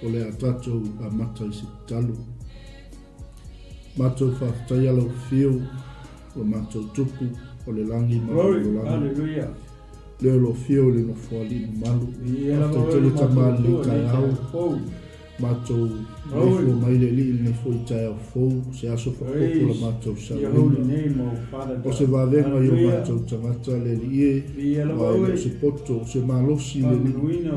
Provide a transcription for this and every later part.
O le a tatou amata i se tatalo. Matou faafetaia lau afio, lo matou Tupu o le lagi ma le lalolagi. Lea o lo afio i le Nofoalii mamalu. Faafetai tele Tama i lenei taeao. Matou maleifua mai le Alii i lenei foi taeao fou, se aso faaopoopo la matou sauaina. O se vavega i o matou tagata le Alii e, aua e le o se poto, o se malosi le Alii,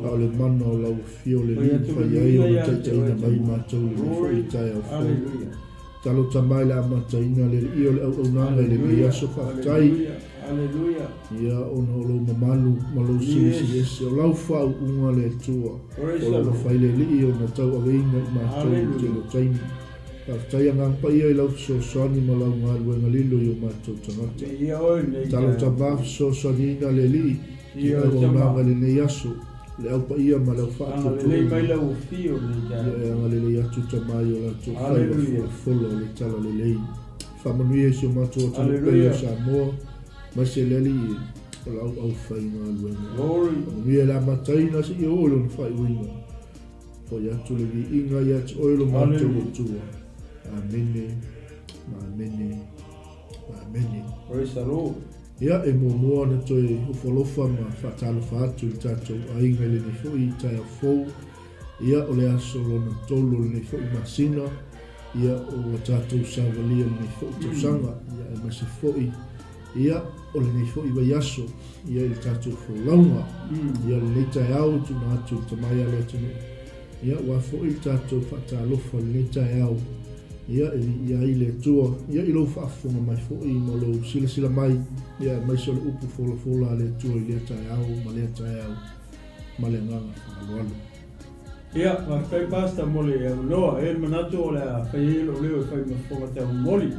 a o le mana o lau afio le Alii e mafai ai ona taitaiina mai matou i lenei foi taeao fou. Talo Tama i le amataina le Alii o le auaunaga i lenei aso faafetai. Ia ona o lou mamalu ma lou silisiliese, o lau faauuga le Atua, o lo mafai le Alii ona tauaveina i matou i le tele o taimi. Faafetai Agaga Paia i lau fesoasoani ma lau galuega lilo i o matou tagata. Talo Tama fesoasoaniina le Alii i auaunaga i lenei aso, le au paia ma le au faatuatuaina. Ia e agalelei atu Tama i o latou faiva folafola o le Talalelei. Faamanuia i si o matou atunuu pele o Samoa, aemaise le Alii o lau aufaigaluega. Faamanuia i le amataina seia oo i lona faaiuina. Foi atu le viiga ia te oe lo matou Atua. Amene, ma amene, ma amene. Praise the Lord. Ia, e muamua ona toe ofo alofa ma faatalofa atu i le tatou aiga i lenei foi taeao fou. Ia, o le aso lona tolu o lenei foi masina, ia, ua tatou savalia lenei foi tausaga, ia, aemaise foi, ia, o lenei foi vaiaso, ia, i le tatou folauga, ia, lenei taeao e tuuina atu i le Tama ia Leatinuu, ia, aua foi le tatou faatalofa i lenei taeao, ia, e viia ai le Atua, ia, i lou faafofoga mai foi ma lou silasila mai, ia, aemaise o le upu folafola a le Atua i lea taeao ma lea taeao. Ma le agaga faaaloalo. Ia, faafetai Pastor mo le avanoa. E i ai le manatu o le a fai ai lou leo e fai ma fofoga taumoli.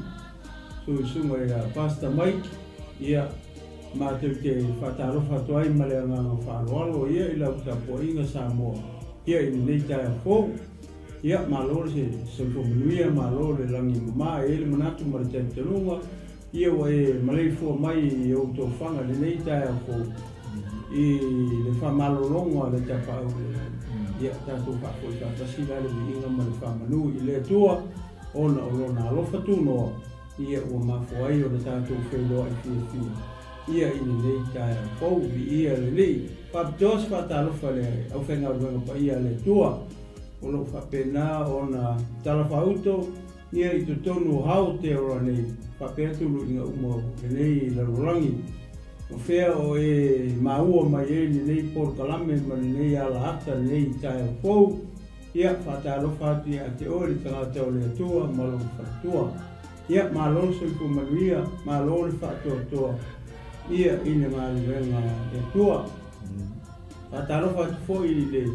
Suisuga ia Pastor Mike, ia, matou te faatalofa atu ai ma le agaga faaaloalo ia i lau tapuaiga Samoa ia i lenei taeao fou. Ia, malo le soifua manuia, malo le lagi mama. E i ai le manatu ma le talitonuga, Ia ua e maleifua mai i ou tofaga i lenei taeao fou, i le faamalologa o le tapaau i le lagi. Ia tatou faafoi faatasi la le viiga ma le faamanu i le Atua, ona o Lona alofa tunoa, ia ua mafua ai ona tatou feiloai fiafia ia i lenei taeao fou. Viia le Alii. Faapitoa se faatalofa i le aufaigaluega paia a le Atua, o lo o faapena ona talafaauto, Ia i totonu o Aotearoa nei, faapea tuluiga uma o lenei lalolagi. O fea o e maua mai ai lenei polokalame ma lenei alaata lenei taeao fou? Ia, faatalofa atu ia te oe le tagata o le Atua ma lou faletua. Ia, malo le soifua manuia, malo le faatoatoa ia i le galuega a le Atua. Faatalofa atu foi i le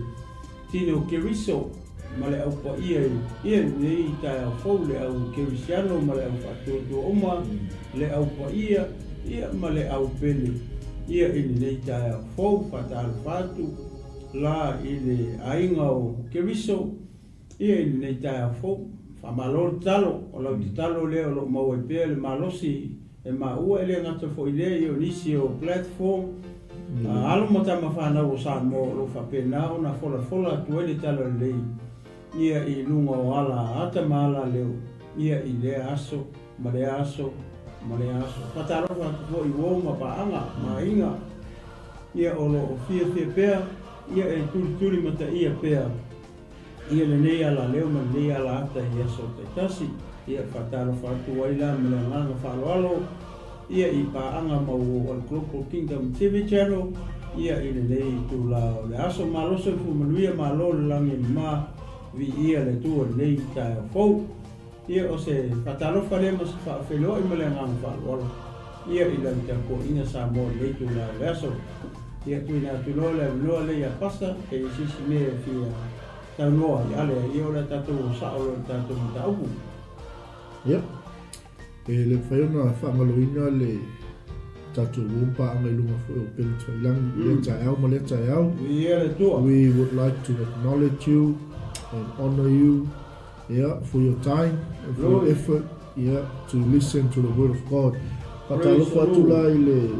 tino Keriso ma le au paia i ia lenei taeao fou, le au Kerisiano ma le au faatuatua uma, le au paia ia ma le au pele ia i lenei taeao fou. Faatalofa atu la i le aiga o Keriso ia i lenei taeao fou. Faamalo le tatalo, o lau tatalo lea o lo o maua ai pea le malosi e maua, e le gata foi i lea, ia o nisi o platform a alo ma tama fanau o Samoa o lo o faapena ona folafola atu ai le talalelei ia i luga o ala ata ma ala leo ia i lea aso ma lea aso ma lea aso. Faatalofa atu foi i uo ma paaga ma aiga ia o lo o fiafia pea ia e tulituli mataia pea Ia lenei alaleo ma lenei alaata i aso taitasi, ia faatalofa atu ai la ma le agaga faaaloalo ia i paaga ma uo a le Global Kingdom TV Channel ia i lenei itula o le aso. Malo soifua manuia, malo le lagi e mama, viia le Atua i lenei taeao fou. Ia o se faatalofa lea ma se faafeiloai ma le agaga faaaloalo ia i lau tapuaiga Samoa i lenei itula o le aso. Ia tuuina atu loa le avanoa lea ia Pasta pe i ai se isi mea e fia saunoa ai. Ale, ia o le a tatou o sao loa i le tatou mataupu. Ia, e le mafai ona faagaloina le tatou uo paaga i luga foi o upega tafailagi i lea taeao ma lea taeao. Viia le Atua. We would like to acknowledge you and honor you yeah, for your time and for your effort yeah, to listen to the word of God. Faatalofa atu la i le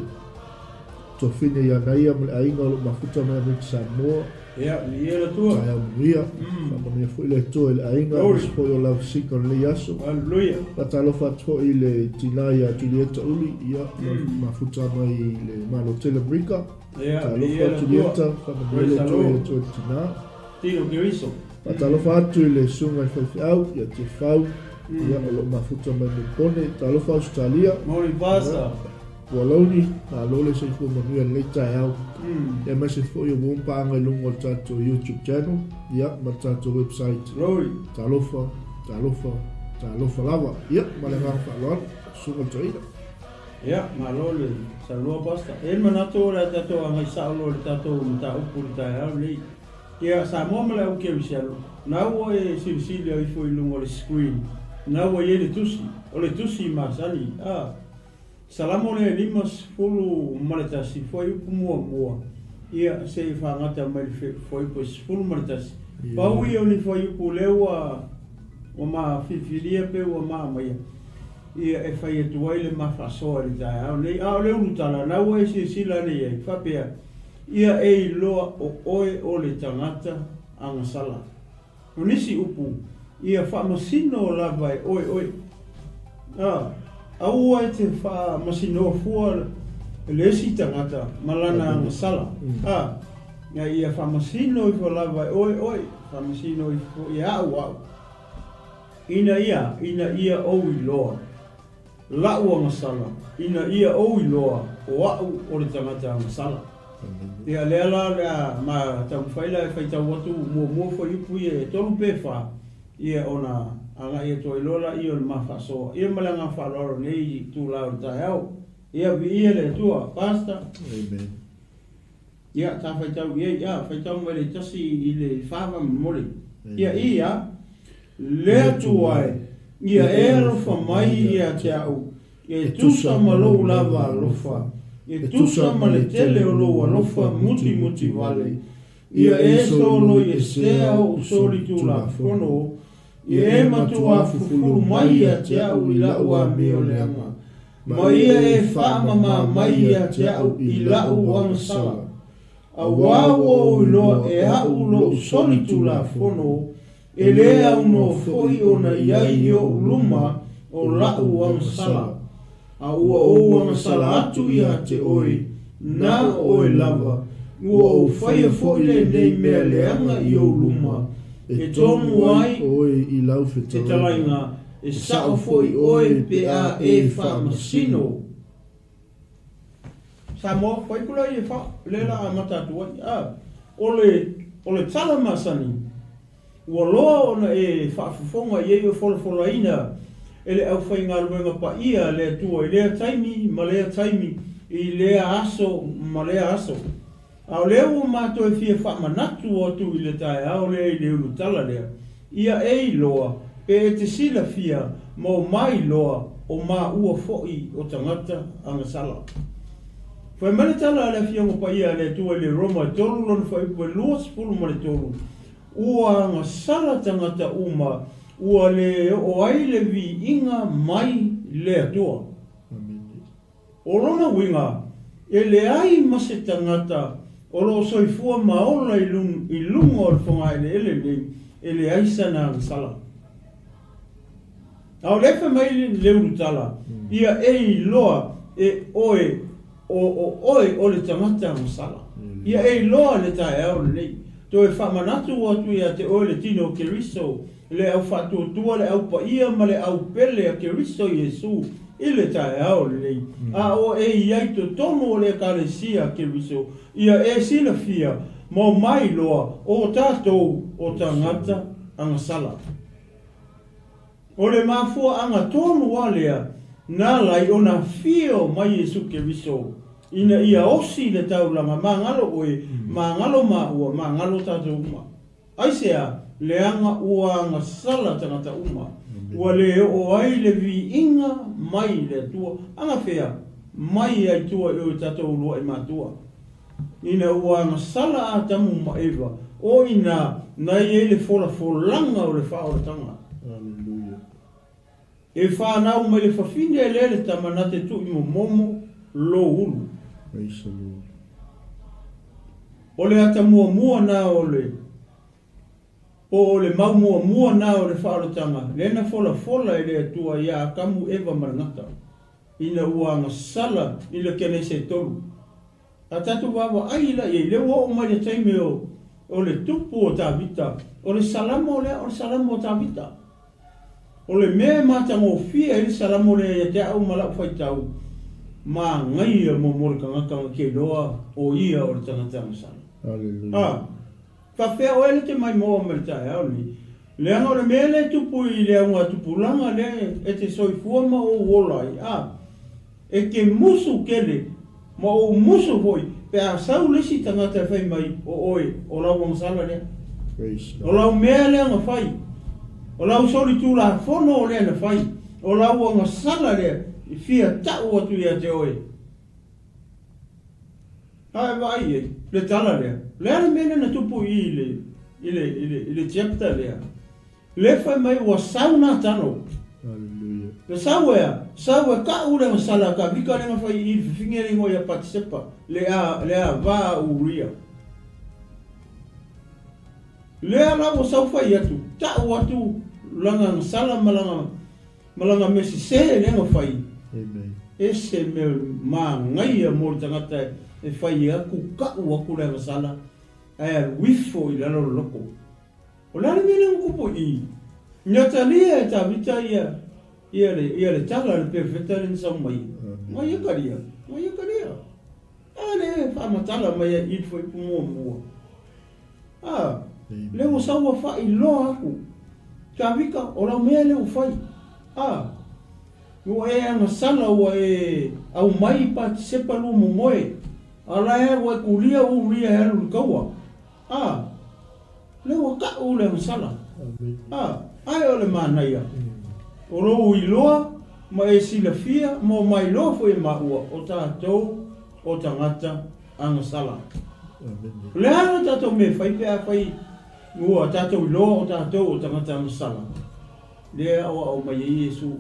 tofine ia Naia ma le aiga o lo o mafuta mai Amerika Samoa. Ia, viia le Atua. Taeao manuia. Faamanuia foi le Atua i le aiga, aemaise foi o lau sika o lenei aso. Haleluia. Faatalofa atu foi i le tina ia Julieta Uli, ia, mafuta mai i le Malo tele Amerika. Ia, Talofa viia le Atua. Julieta, faamanuia le Praise the Atua ia Lord. te oe le tina. Tino Keriso. Faatalofa atu i le susuga i faifeau ia Tefau, ia, o lo o mafuta mai Melipone. Talofa Ausetalia. Morning, Pastor. Ua launi, malo le soifua manuia i lenei taeao. Aemaise foi o ua paaga i luga o le tatou YouTube channel, ia, ma le tatou website. Glory. Talofa, talofa, talofa lava. Ia, ma le agaga faaaloalo, susuga i le toeaina. Ia, malo le saunoa Pastor. E i ai le manatu o le a tatou agai sao loa i le tatou mataupu i le taeao lenei. Ia, Samoa ma le au kerisiano, na ua e silasila ifo i luga o le screen, na ua i ai le tusi, o le tusi masani, a. Salamo lea 51 fuaiupu muamua, ia, se i faagata mai le fuaiupu e 11. Pau ia o ni fuaiupu lea ua ua ma filifilia pe ua ma aumaia, ia, e fai atu ai le ma faasoa i le taeao nei. A o le ulutala, na ua e silasila ane i ai, faapea, Ia e iloa o oe o le tagata agasala. O nisi upu, ia faamasino lava e oe oe. A, aua e te faamasinoa fua le isi tagata ma lana agasala. A, a ia faamasino ifo lava e oe oe, faamasino ifo foi e a'u a'u, ina ia, ina ia ou iloa la'u agasala, ina ia ou iloa o a'u o le tagata agasala. Ia, lea la o le a ma taumafai la e faitau atu muamua fuaiupu ia e tolu pe fa, ia ona agai atu ai loa laia o le ma faasoa, ia ma le agaga faaaloalo i lenei itula o le taeao. Ia, viia le Atua. Pastor. Amen. Ia, ta faitau i ai, a, faitau mai le tasi i le fa faamolemole. Ia, ia, le Atua e, ia e alofa mai ia te a'u, E tusa ma lou lava alofa, e tusa ma le tele o lou alofa mutimuti vale, ia e soloi esea o'u solitulafono, ia e matuā fufulu mai ia te a'u i la'u amio leaga, ma ia e faamamā mai ia te a'u i la'u agasala. Auā ua ou iloa e a'u lo'u solitulafono, E lē aunoa foi ona i ai i oʻu luma o laʻu agasala, a ua ou agasala atu iā te oe, na o oe lava, ua ou faia foi lenei mea leaga i ou luma, e tonu ai oe i lau fetalaiga, e saʻo foi oe pe a e faamasino. Samoa, fai kula i e fa, le la amata atu ai. A, o le, o le tala masani, ua loa ona e faafofoga i ai o folafolaina e le aufaigaluega paia a le Atua i lea taimi ma lea taimi, i lea aso ma lea aso. A o lea ua matou e fia faamanatu atu i le taeao lea i le ulutala lea, ia e iloa, pe e te silafia ma o mailoa o maua foi o tagata agasala. Fai mai le tala a le Afioga Paia a le Atua i le Roma e tolu lona fuaiupu e 23, Ua agasala tagata uma, ua le oo ai le viiga mai le Atua. O lona uiga, e leai ma se tagata o lo o soifua ma ola i luga o le fogaeleele nei e leai sana agasala. A o lea fai mai le ulutala, Ia e iloa e oe o o oe o le tagata agasala. Ia e iloa le taeao lenei. Toe faamanatu atu ia te oe le tino o Keriso, le au faatuatua, le au paia ma le au pele a Keriso Iesu i le taeao lenei. A o e i ai totonu o le Ekalesia a Keriso, ia e silafia ma o mailoa o tatou o tagata agasala. O le mafuaaga tonu a lea na ala ai ona afio mai Iesu Keriso ina ia osi le taulaga magalo oe, magalo maua, magalo tatou uma. Aisea, leaga ua agasala tagata uma, ua le oo ai le viiga mai le Atua. Agafea mai ai tua i o tatou uluai matua. Ina ua agasala Atamu ma Eva, o ina na i ai le folafolaga o le faaolataga. Aleluia. E fanau mai le fafine e lea le tama na te tui momomo lou ulu. Praise the Lord. O le ata muamua na o le, po o le mau muamua na o le faaolataga, lea na folafola e le Atua ia Atamu, Eva ma le gata, ina ua agasala i le Kenese e tolu. A tatou vaavaai la i ai, lea ua oo mai le taimi o, o le tupu o Tavita, o le Salamo lea, o le Salamo o Tavita. O le mea e matagofie ai le Salamo lea ia te au ma lau faitau, manaia mo mo le tagata na te iloa o ia o le tagata agasala. A, faapea oe le te maimoa mai le taeao lenei, leaga o le mea lea e tupu i le augatupulaga lea e te soifua ma ou ola ai, a, E te musu tele, ma ou musu foi, pe a sau le isi tagata e fai mai, O oe, o lau agasala lea. O lau mea lea na fai. O lau solitulafono lea na fai. O lau agasala lea i fia tau atu ia te oe. A e vaai i ai, le tala lea. O le a le mea lea na tupu i i le, i le, i le, i le chapter lea? Le fai mai ua sau na talo. Hallelujah. Le sau ea, sau e ka'u le agasala ka vika le nga fai i le fifine le ingoa ia Patisepa, le a, le a va a Uria. Lea la ua sau fai atu, ta'u atu lana agasala ma lana, ma lana mea sese le nga fai. Amen. Ese mea manaia mo le tagata e fai atu ka'u atu le agasala ae alu ifo i lalo o le loko. O le a le mea lea ua tupu i i? Ina talia e Tavita ia, ia le, ia le tala a le perofeta lea na sau mai. Mai ia talia, mai ia talia. A le faamatala mai ai i le fuaiupu muamua. A, lea ua sau ua faailoa atu. Tavita, o lau mea lea ua fai. A, ua e agasala, ua e aumai Patisepa lua momoe. A la e ua e kulia Uria e alu i le taua. A, lea ua ta'u le agasala. A, ae o le manaia, o lou iloa ma e silafia ma o mailoa foi e maua o tatou o tagata agasala. O le a le tatou mea e fai pe afai ua tatou iloa o tatou o tagata agasala? Lea e aoao mai ai Iesu.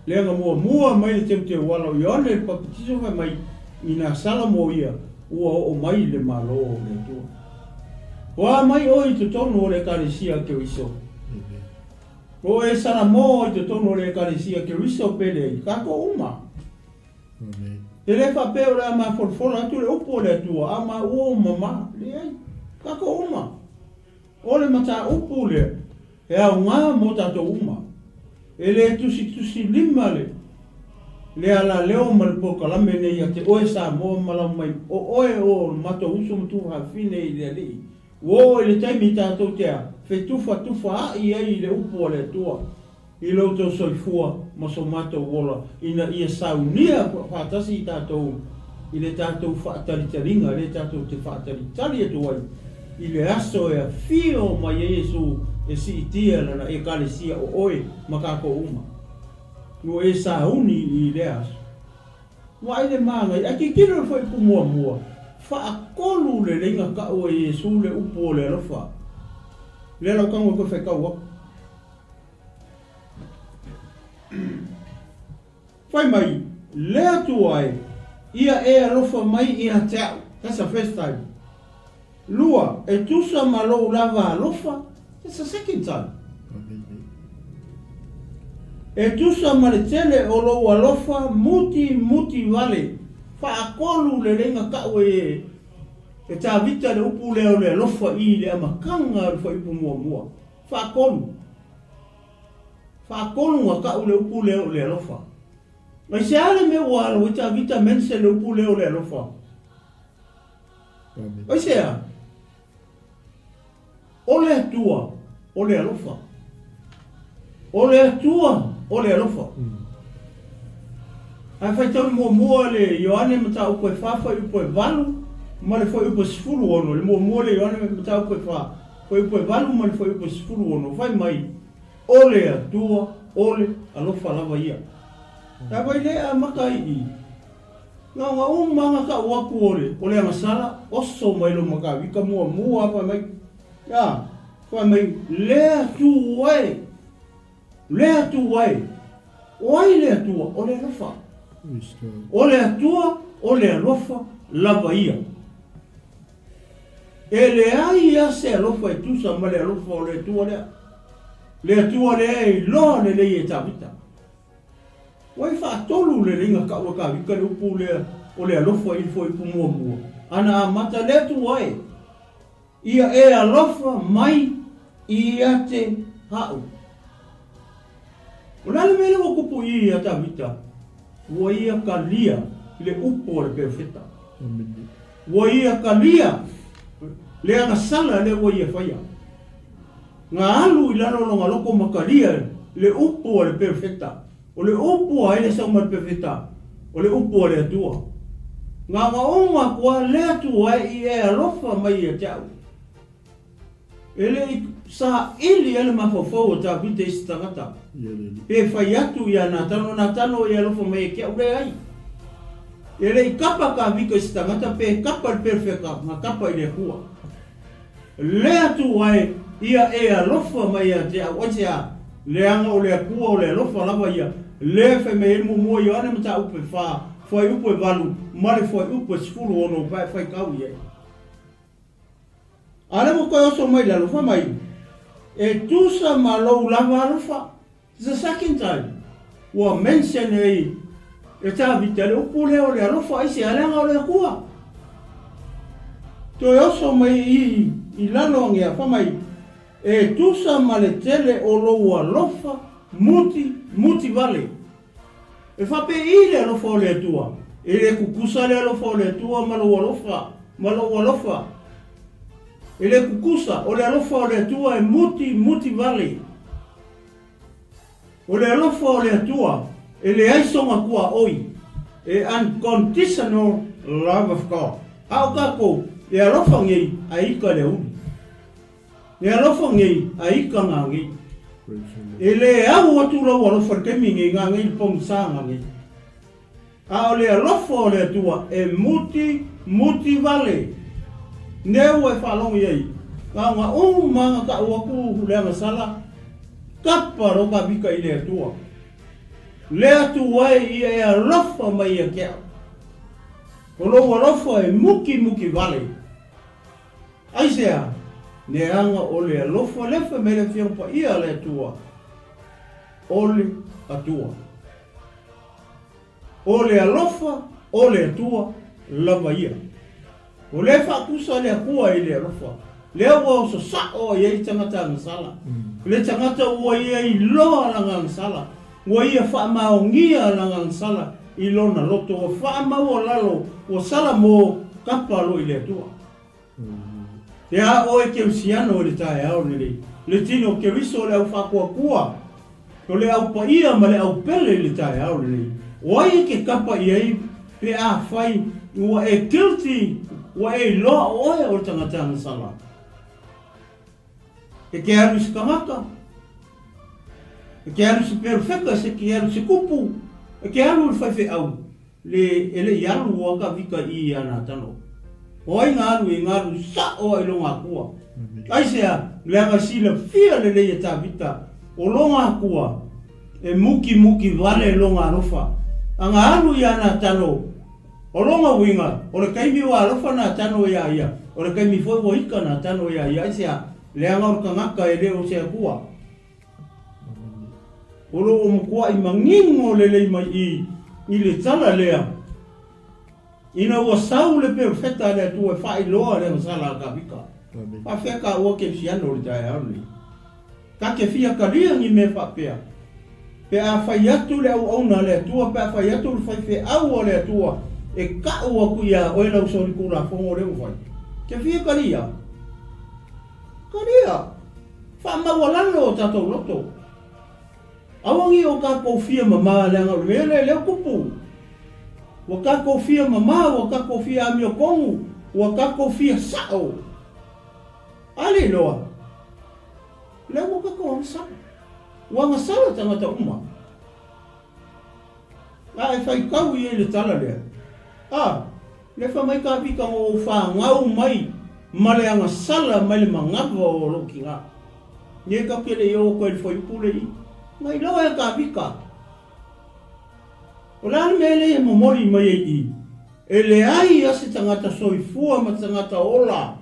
Lea na muamua mai le teuteuala o Ioane le Papatiso fai mai, Ina sala mo ia, ua oo mai le Malo o le Atua. O a mai oe i totonu o le Ekalesia Keriso? O e sala mo i totonu o le Ekalesia Keriso pe leai, tatou uma. E le faapea o le a mafolafola atu le upu o le Atua, a maua ua mama. Leai, tatou uma. O le mataupu lea, e aoga mo tatou uma. E le tusitusilima le le alaleo ma le polokalame nei ia te oe Samoa ma lau mai o oe o le matou uso ma tuafafine i le Alii. Ua oo i le taimi tatou te a fetufatufaai ai i le upu a le Atua. I lo outou soifua ma so matou ola, ina ia saunia faatasi i tatou i le tatou faatalitaliga lea tatou te faatalitali atu ai i le aso e afio mai ai Iesu e siitia Lana Ekalesia o oe ma tatou uma. Ua e sauni i lea aso. Vaai le māngai, ae tilotilo le fuaiupu muamua, faatolu lelei na tau e Iesu le upu o le alofa. Lea lau tago e toe faitau atu. Fai mai, Le Atua e, ia e alofa mai ia te au. That's the first time. Lua, e tusa ma lou lava alofa. That's the second time. E tusa ma le tele o lou alofa muti muti vale. Faatolu lelei na tau e e Tavita le upu lea o le alofa i le amataga o le fuaiupu muamua. Faatolu. Faatolu na tau le upu lea o le alofa. Aisea le mea ua alo ai Tavita mention le upu lea o le alofa? Aisea? O le Atua o le alofa. O le Atua o le alofa. Ae faitau le muamua le Ioane mataupu e 4 fuaiupu e 8 ma le fuaiupu e 16, le muamua le Ioane mataupu e 4 fuaiupu e 8 ma le fuaiupu e 16, fai mai, O le Atua o le alofa lava ia. Ae vai le amata ai i i. Na ona uma na tau atu o le, o le agasala, oso mai lo matavita muamua fai mai, a, fai mai, le Atua e, le Atua e, o ai le Atua? O le alofa. O le Atua o le alofa lava ia. E leai a se alofa e tusa ma le alofa o le Atua lea. Le Atua lea e iloa lelei e Tavita. Ua e faatolu leleiga kau e Kavika le upu lea o le alofa i le fuaiupu muamua, ana amata le Atua e ia e alofa mai ia te a'u. O le a le mea lea ua kupu i ia Tavita? Ua ia kalia le upu a le perofeta. Ua ia kalia le agasala lea ua ia faia. Ga alu i lalo o lona loko ma kalia le upu a le perofeta. O le upu a ai le sau ma le perofeta? O le upu a le Atua. Ga ogaoga aku a le Atua e i e alofa mai ia te a'u. E le i saili ai le mafaufau o Tavita i se tagata, pe fai atu ia Natano, o Natano e alofa mai e ke au leai. E le i kapa Tavita i se tagata pe kapa i le perofeka, na kapa i le Akua. Le Atua e, ia e alofa mai ia te au, aisea? Leaga o le Akua o le alofa lava ia, lea e fai mai ai le muamua Ioane mataupu e fa, fuaiupu e valu, ma le fuaiupu e 16 pa e faitau i ai. A lea ua toe oso mai lalo, fai mai, E tusa ma lou lava alofa. The second time, ua mention ai e Tavita le upu lea o le alofa aisea leaga o le Atua. Toe oso mai i, i lalo agea, fai mai, E tusa ma le tele o lou alofa muti, muti vale. E faapei le alofa o le Atua? E le kukusa le alofa o le Atua ma lou alofa, ma lou alofa. E le kukusa, o le alofa o le Atua e muti, muti vale. O le alofa o le Atua e leai sona tuaoi, e unconditional love of God. A o tatou, e alofa nei a ika le auli. E alofa nei a ika ngā nei. E le au atu lou alofa i le taimi nei ngā nei le pogisa ngā nei. A o le alofa o le Atua e muti, muti vale. Ne ua e faalogo i ai, na ona uma na taʻu atu le agasala, kapa lo ka vika i le Atua. Le Atua e ia e alofa mai ia te au. O lou alofa e muki muki vale. Aisea? Leaga o le alofa lea fai mai le Afioga Paia a le Atua, o le Atua. O le alofa o le Atua lava ia. O lea e faatusa le Atua i le alofa. Lea ua oso sa'o ai ai le tagata agasala. Le tagata ua ia iloa lana agasala, ua ia faamaonia lana agasala i lona loto, ua faamaualalo, ua sala mo kapa lo i le Atua. He aha ʻoe Kerisiano i le taeao lenei? Le tino o Keriso o le au faatuatua, o le au paia ma le au pele i le taeao lenei. O ai e ke kapa i ai pe afai ua e guilty, ua e iloa o oe o le tagata agasala? E ke alu i se tagata, e ke alu i se perofeta, se ke alu i se kupu, e ke alu i le faifeau. Le e le i alu ua ka vika i ia Natano. O ai nga alu e nga alu sa'o ai longa akua. Aisea, leaga silafia lelei e Tavita, o longa akua, e mukimuki vale longa alofa. A nga alu ia Natano, o longa uiga, o le taimi ua alofa Natano ia ia, o le taimi foi ua ika Natano ia ia. Aisea, leaga o le tagata e le o se akua. O lo o matuaʻi manino lelei mai i i le tala lea, ina ua sau le perofeta a le Atua e faailoa le agasala a Tavita. Faafea taua kerisiano o le taeao lenei? Ta te fia talia ni mea faapea, pe a fai atu le auauna a le Atua, pe a fai atu le faifeau a le Atua e taʻu atu iā oe lau solitulafono lea ua fai. Te fia talia? Talia! Faamaualalo o tatou loto. Aua nei o tatou fia mama leaga o le mea lea lea ua tupu. Ua tatou fia mama, ua tatou fia amiotonu, ua tatou fia sa'o. A le iloa, lea ua tatou agasala. Ua agasala tagata uma. A e faitau i ai le tala lea, a, le fai mai Tavita na ou fanau mai ma le agasala mai le manava o lou tina. Nei tatou te le i oo atu ai i le fuaiupu lea i. Na iloa e Tavita. O le a le mea lea e momoli mai ai i i? E leai a se tagata soifua ma tagata ola.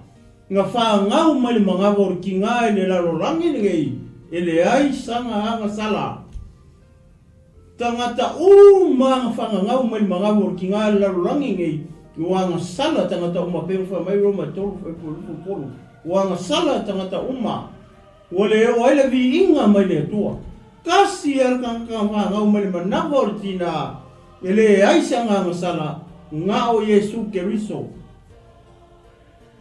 Na fagau mai le manava o le tiga i le lalolagi lenei, e leai sana agasala. Tagata uma na fagagau mai le manava o le tiga i le lalolagi lenei, ua agasala tagata uma pei ona fai mai Roma e 3 fuaiupu 23, ua agasala tagata uma. Ua le oo ai le viiga mai le Atua. Tasi lava le tagata na fanau mai le manava o le tina, e leai se agaga sala, na o Iesu Keriso.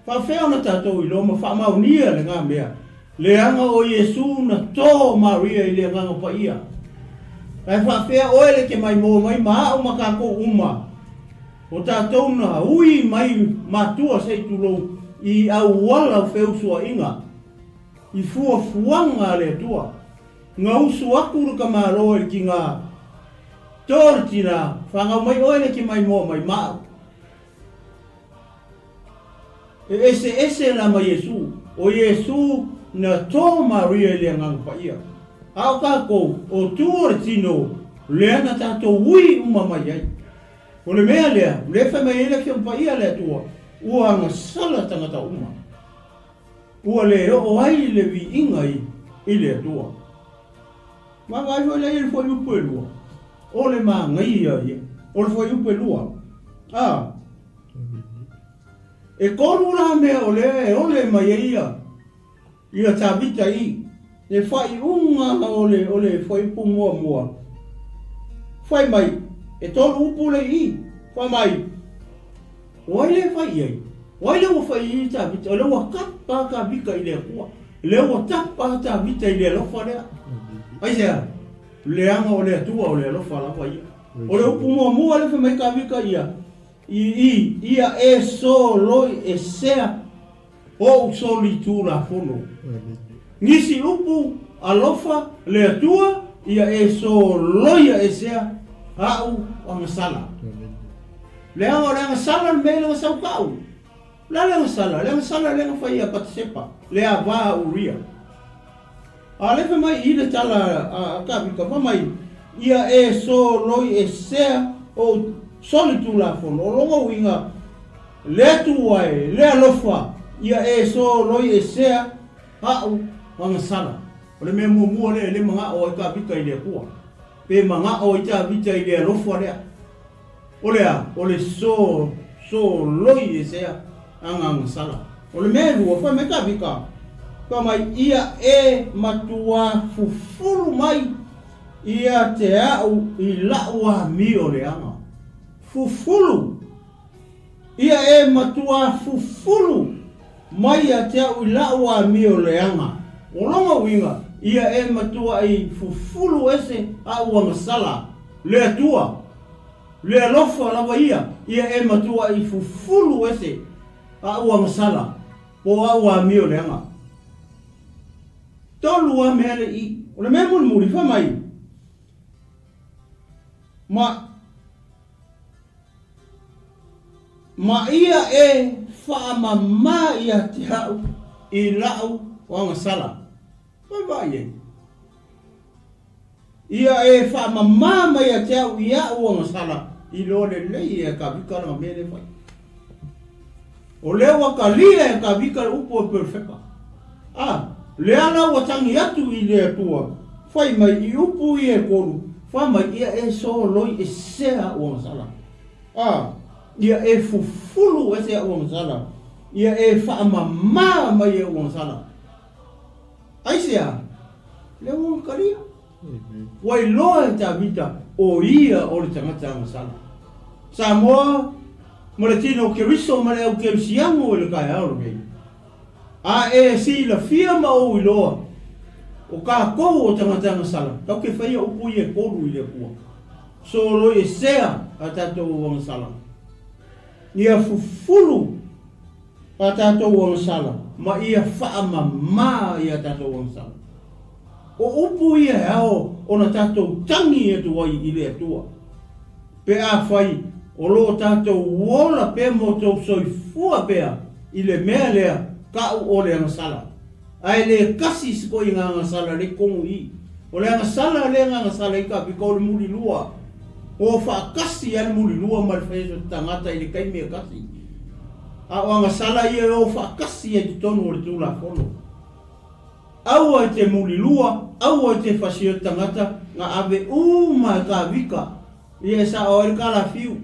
Faafefea ona tatou iloa ma faamaonia lena mea? Leaga o Iesu na to Maria i le Agaga Paia. Ae faafefea oe le te maimoa mai ma au ma tatou uma, o tatou na ui mai matua se i tulou i auala o feusuaiga? I fuafuaga a le Atua, na usu atu le tamaloa i le tina, To le tina, fanau mai oe le te maimoa mai ma au. E eseese la ma Iesu, o Iesu na to Maria i le Agaga Paia. A o tatou, o tu o le tino, lea na tatou ui uma mai ai. O le mea lea, o lea e fai mai ai le Afioga Paia a le Atua, ua agasala tagata uma. Ua le oo ai le viiga i le Atua. Vaavaai foi la i le fuaiupu e lua, o le manaia ia, o le fuaiupu e lua, a, e tolu la mea o lea e ole mai ai ia, ia Tavita i le faaiuga o le, o le fuaiupu muamua. Fai mai, e tolu upu le i, fai mai, O ai lea e fai i ai? O ai lea ua fai i ai Tavita? O lea ua tapa Tavita i le Atua. O lea ua tapa Tavita i le alofa lea. Aisea? Leaga o le Atua o le alofa lava ia. O le upu muamua lea fai mai Tavita ia, i, i, ia e soloi esea ou solitulafono. Nisi upu, alofa le Atua, ia e soloia esea a'u agasala. Leaga o le agasala le mea i le agasau ka'u. O le a le agasala? Le agasala lea na fai ia Patesepa, le ava a Uria. A lea fai mai i le tala a Tavita, fai mai, Ia e soloi esea ou solitulafono. O lona uiga, le Atua e, le alofa, ia e soloi esea a'u agasala. O le mea muamua lea e le mana'o ai Tavita i le Atua, pe mana'o ai Tavita i le alofa lea. O le a? O le so, soloi esea agagasala. O le mea e lua, fai mai Tavita, fai mai, Ia e matuā fufulu mai ia te a'u i la'u amio leaga. Fufulu! Ia e matuā fufulu mai ia te a'u i la'u amio leaga. O lona uiga, ia e matua'i fufulu ese a'u agasala, le Atua, le alofa lava ia, ia e matua'i fufulu ese a'u agasala, po o a'u amio leaga. Tolu a mea le i. O le mea mulimuli, fai mai, ma. Ma ia e faamama ia te a'u i la'u agasala. Vaavaai ai. Ia e faamama mai ia te a'u i a'u agasala, iloa lelei e Kavika lana mea lea e fai. O lea ua talia e Kavika le upu o Perefeka. A, lea la ua tagi atu i le Atua, fai mai i upu ia e tolu, fai mai ia e soloi esea a'u agasala. A, ia e fufulu ese a'u agasala, ia e faamama mai a'u agasala. Aisea? Lea ua ona talia. Ua iloa e Tavita o ia o le tagata agasala. Samoa ma le tino o Keriso ma le au kerisiano i le taeao lenei. A e silafia ma ou iloa, o tatou o tagata agasala, tatou te faia upu ia e tolu i le Atua. Soloi esea a tatou agasala. Ia fufulu a tatou agasala ma ia faamama i a tatou agasala. O upu ia e ao ona tatou tagi atu ai i le Atua, pe afai o lo o tatou ola pea ma outou soifua pea i le mea lea ka'u o le agasala. Ae le kasi se koiga agasala le kogu i. O le agasala le agasala i ka piko o le mulilua. O faakasi a le mulilua ma le fai o se tagata i le taimi e kasi. A o agasala ia e o faatasi ai i totonu o le Tulafono. Aua e te mulilua, aua e te fasia tagata na ave uma e Tavita, ia e sao ai le kalafiu,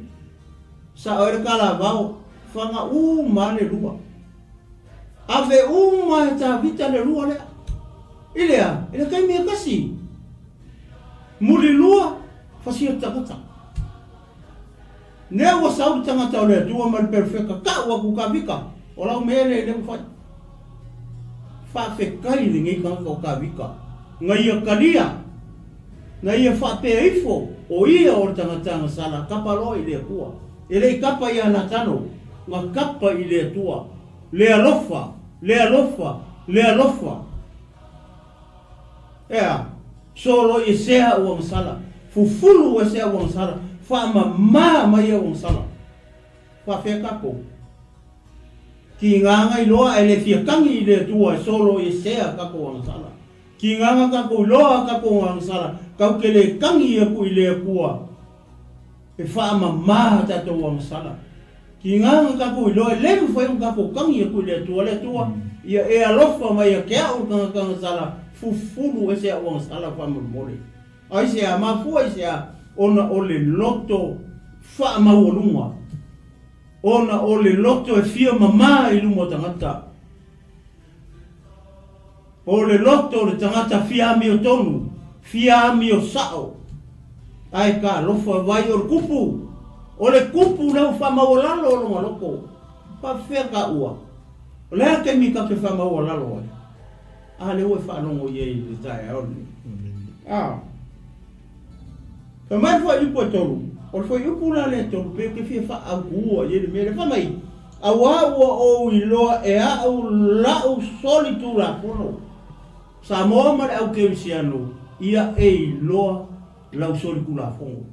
sao ai le kalavao, faga uma le lua. Ave uma e Tavita le lua lea. I le a? I le taimi e tasi. Mulilua, fasia tagata. Lea ua sau le tagata o le Atua ma le perofeta, Tau atu Tavita, o lau mea lea lea ua fai. Faafetai i lenei tagata o Tavita, na ia talia, na ia faapea ifo, o ia o le tagata na sala kapa loa i le Atua. E le i kapa ia Natano, na kapa i le Atua, le alofa, le alofa, le alofa. Ea, solo i sea ua masala, fufulu ua sea ua masala, faamama mai ia ua masala. Faafea tatou? Kigaga iloa ae le fia tagi i le Atua e solo i sea tatou agasala. Kigaga tatou iloa tatou agasala, tau te le tagi aku i le Atua e faamama tatou agasala. Kigaga tatou iloa e le mafai ona tatou tagi atu i le Atua, Le Atua, ia e alofa mai ia te a'u le tagata agasala, fufulu ese a'u agasala faamolemole. Aisea? Mafua aisea? Ona o le loto faamaualuga, ona o le loto e fia mamā i luma o tagata. O le loto o le tagata fia amiotonu, fia amio sa'o, ae ka alofa vai o le kupu, o le kupu lea ua faamaualalo o lona loto. Faafefea ka ua? O le a le taimi ka te faamaualalo ai? A lea ua e faalogo i ai i le taeao lenei. A. Fai mai le fuaiupu e tolu, o le fuaiupu la lea e tolu pei ou te fia faaautuua i ai le mea lea. Fai mai, Auā ua ou iloa e a'u la'u soli Tulafono. Samoa ma le au Kerisiano, ia e iloa lau soli Tulafono.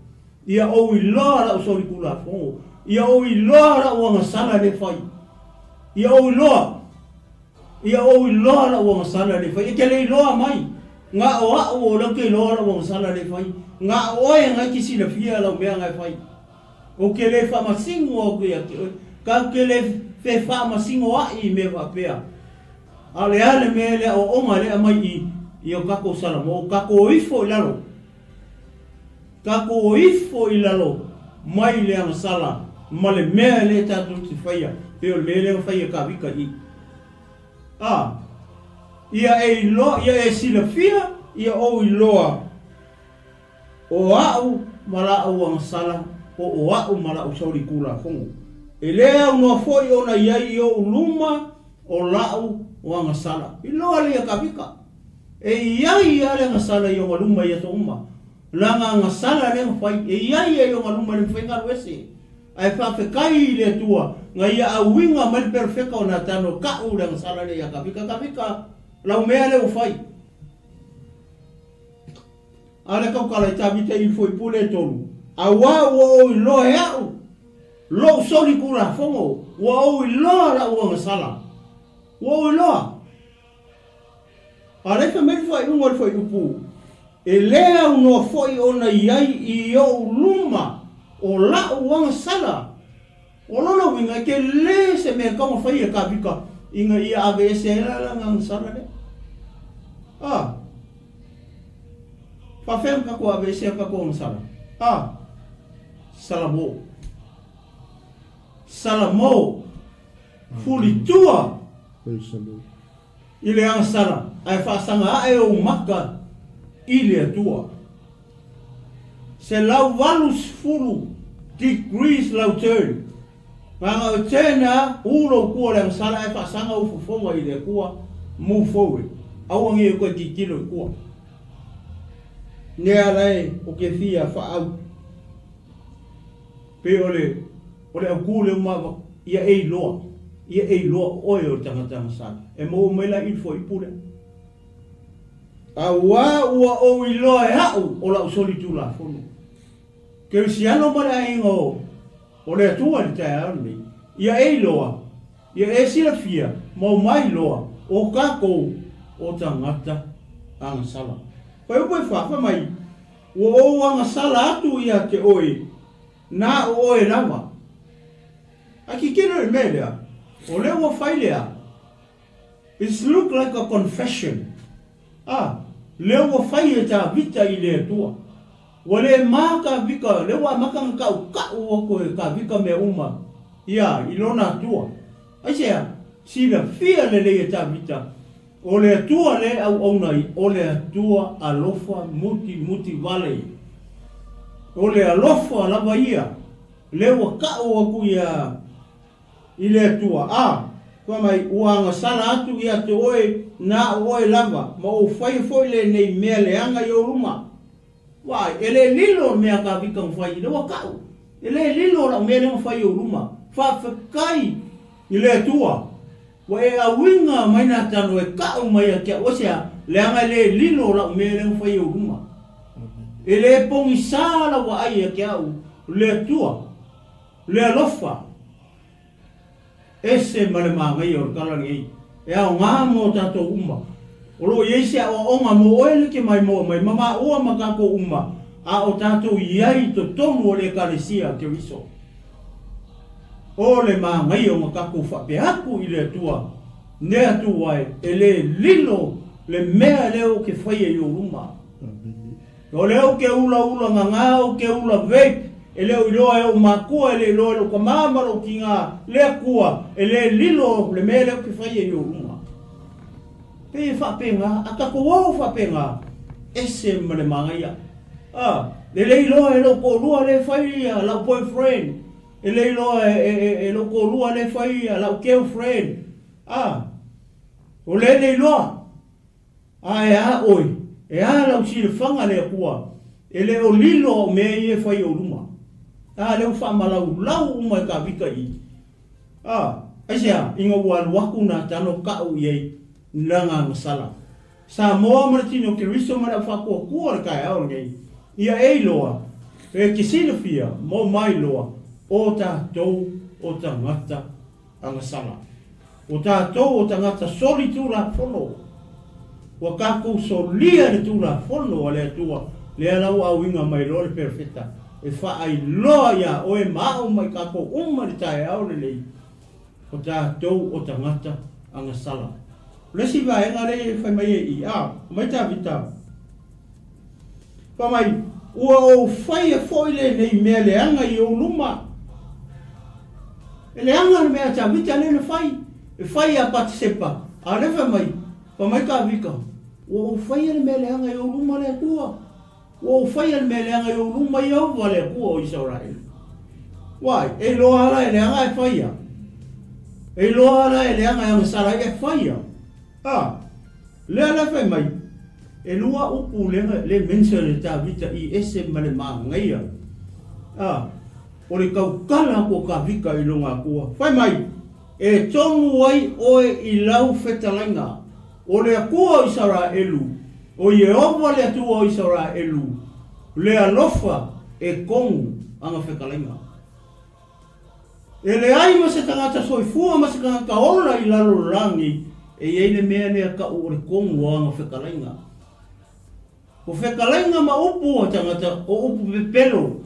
Ia ou iloa la'u soli Tulafono. Ia ou iloa la'u agasala lea e fai. Ia ou iloa. Ia ou iloa la'u agasala lea e fai. E te le iloa mai. Na o a'u o lea ou te iloa la'u agasala lea e fai. Na o oe na e te silafia lau mea na e fai. Ou te le faamasino atu ia te oe. Tatou te le fefaamasinoa'i i mea faapea. A o le a le mea le aoaoga lea aumai i i o tatou Salamo, o tatou o ifo i lalo. Tatou o ifo i lalo mai le agasala ma le mea lea tatou te faia, pei o le mea lea na fai e Tavita i i. A, ia e iloa, ia e silafia, ia ou iloa. O a'u ma la'u agasala, po o a'u ma la'u solitulafono. E lē aunoa foi ona i ai i o'u luma o la'u agasala. Iloa lea ia Tavita. E i ai ia le agasala i ona luma i aso uma. Lana agasala lea na fai, e i ai ia i ona luma e le mafai ona alu ese. Ae faafetai i le Atua na ia auiga mai le perofeta o Natano, Ta'u le agasala lea ia Tavita. Tavita, lau mea lea ua fai. A le tautala i Tavita i fuaipule e tolu, Auā ua ou iloa e a'u lo'u soli Tulafono, ua ou iloa la'u agasala, ua ou iloa. A lea fai mai le faaiuga o le fuaiupu, E lē aunoa foi ona i ai i o'u luma o la'u agasala. O lona uiga, e telē se mea e taumafai e Tavita ina ia aveese ai lana agasala lea. A. Faafefea ona tatou aveesea tatou agasala? A. Salamo. Salamo. Fulitua. I le agasala, ae faasaga ae ou maka i le Atua. 180 degrees lau turn. Nana o turn a, u lou kua o le agasala ae faasaga ou fofoga i le Atua, move forward. Aua nei e toe tilotilo i tua. Lea la e o ke fia faaau. Pei o le o le autū lea ua ia e iloa, ia e iloa o oe o le tagata agasala. E maua mai la i le fuaiupu lea. Auā ua ou iloa e a'u o la'u solitulafono. Kerisiano ma le aiga o o le Atua i le taeao lenei, ia e iloa, ia e silafia ma o mai iloa o tatou o tagata agasala. Fuaiupu e fa, fai mai, Ua ou agasala atu ia te oe, na o oe lava. A kikino i le mea lea. O lea ua fai lea, it's look like a confession. A, lea ua fai e Tavita i le Atua. Ua le ma Tavika, lea ua amata ona tautau atu e Tavika mea uma ia i lona Atua. Aisea? Silafia lelei e Tavita, o le Atua lea e auauna ai, o le Atua alofa mutimuti vale. O le alofa lava ia, lea ua tau atu ia i le Atua, a, fai mai, ua agasala atu ia te oe na o oe lava, ma ou faia foi lenei mea leaga i ou luma. Vaai, e le lilo le mea a Tavita na fai, lea ua tau, e le lilo lau mea lea na fai i ou luma. Faafetai i le Atua, ua e auiga mai Natano e tau mai ia te au, aisea? Leaga e le lilo lau mea lea na fai i ou luma. E le pogisa lau vaai ia te au, le Atua. Le alofa ese ma le manaia o le tala lenei, e aoga mo tatou uma. O lo o i ai se aoaoga mo oe like mai moa mai ma maua ma tatou uma a o tatou i ai i totonu o le Ekalesia a Keriso. O le manaia ona tatou faapea atu i le Atua, Ne Atua e, e le lilo le mea lea ou te faia i ou luma. O lea ou te ulaula gaga, ou te ula vape, e le o iloa e ou makua, e le iloa e lou tama ma lou tiga, le Atua, e le lilo le mea lea ou te faia i ou luma. Pei e faapena, a tatou o faapena, ese ma le manaia. A, e le iloa e lou toalua lea e fai lau boyfriend, e le iloa e lou toalua lea e fai lau girlfriend. A, o lea e le iloa. A e a oe, e a lau silafaga le Atua, e le o lilo au mea ia e fai i ou luma. A lea ua faamalaulau uma e Tavita i i. A, aisea, ina ua alu atu Natano tau i ai lana agasala. Samoa ma le tino Keriso ma le aufaatuatua le taeao lenei, ia e iloa, e te silafia mo mailoa o tatou o tagata agasala. O tatou o tagata soli Tulafono. Ua tatou solia le Tulafono a le Atua, lea la ua auiga mai loa le Perofeta e faailoa iā oe ma au ma i tatou uma i le taeao lenei, o tatou o tagata agasala. O le isi vaega lea e fai mai ai i i, a, aumai Tavita, Fai mai, Ua ou faia foi lenei mea leaga i ou luma. E leaga le mea a Tavita lea na fai, e fai ia Patisepa, a o lea fai mai, fai mai Tavita, Ua ou faia le mea leaga i ou luma le Atua. Ua ou faia le mea leaga i ou luma Ieova le Atua o Isaraelu. Uai, e iloa lava la e leaga ae faia. E iloa lava la e leaga e agasala ai ae faia. A, lea la fai mai, e lua upu lea le mention e Tavita i ese ma le manaia. A, o le tautala atu o Tavita i lona Atua. Fai mai, e tonu ai oe i lau fetalaiga, o le Atua o Isaraelu, o Ieova le Atua o Isaraelu, le alofa e tonu ana fetalaiga. E leai ma se tagata soifua ma se tagata ola i lalo o le lagi e i ai le mea lea tau o le tonu o ana fetalaiga. O fetalaiga ma upu a tagata o upu pepelo,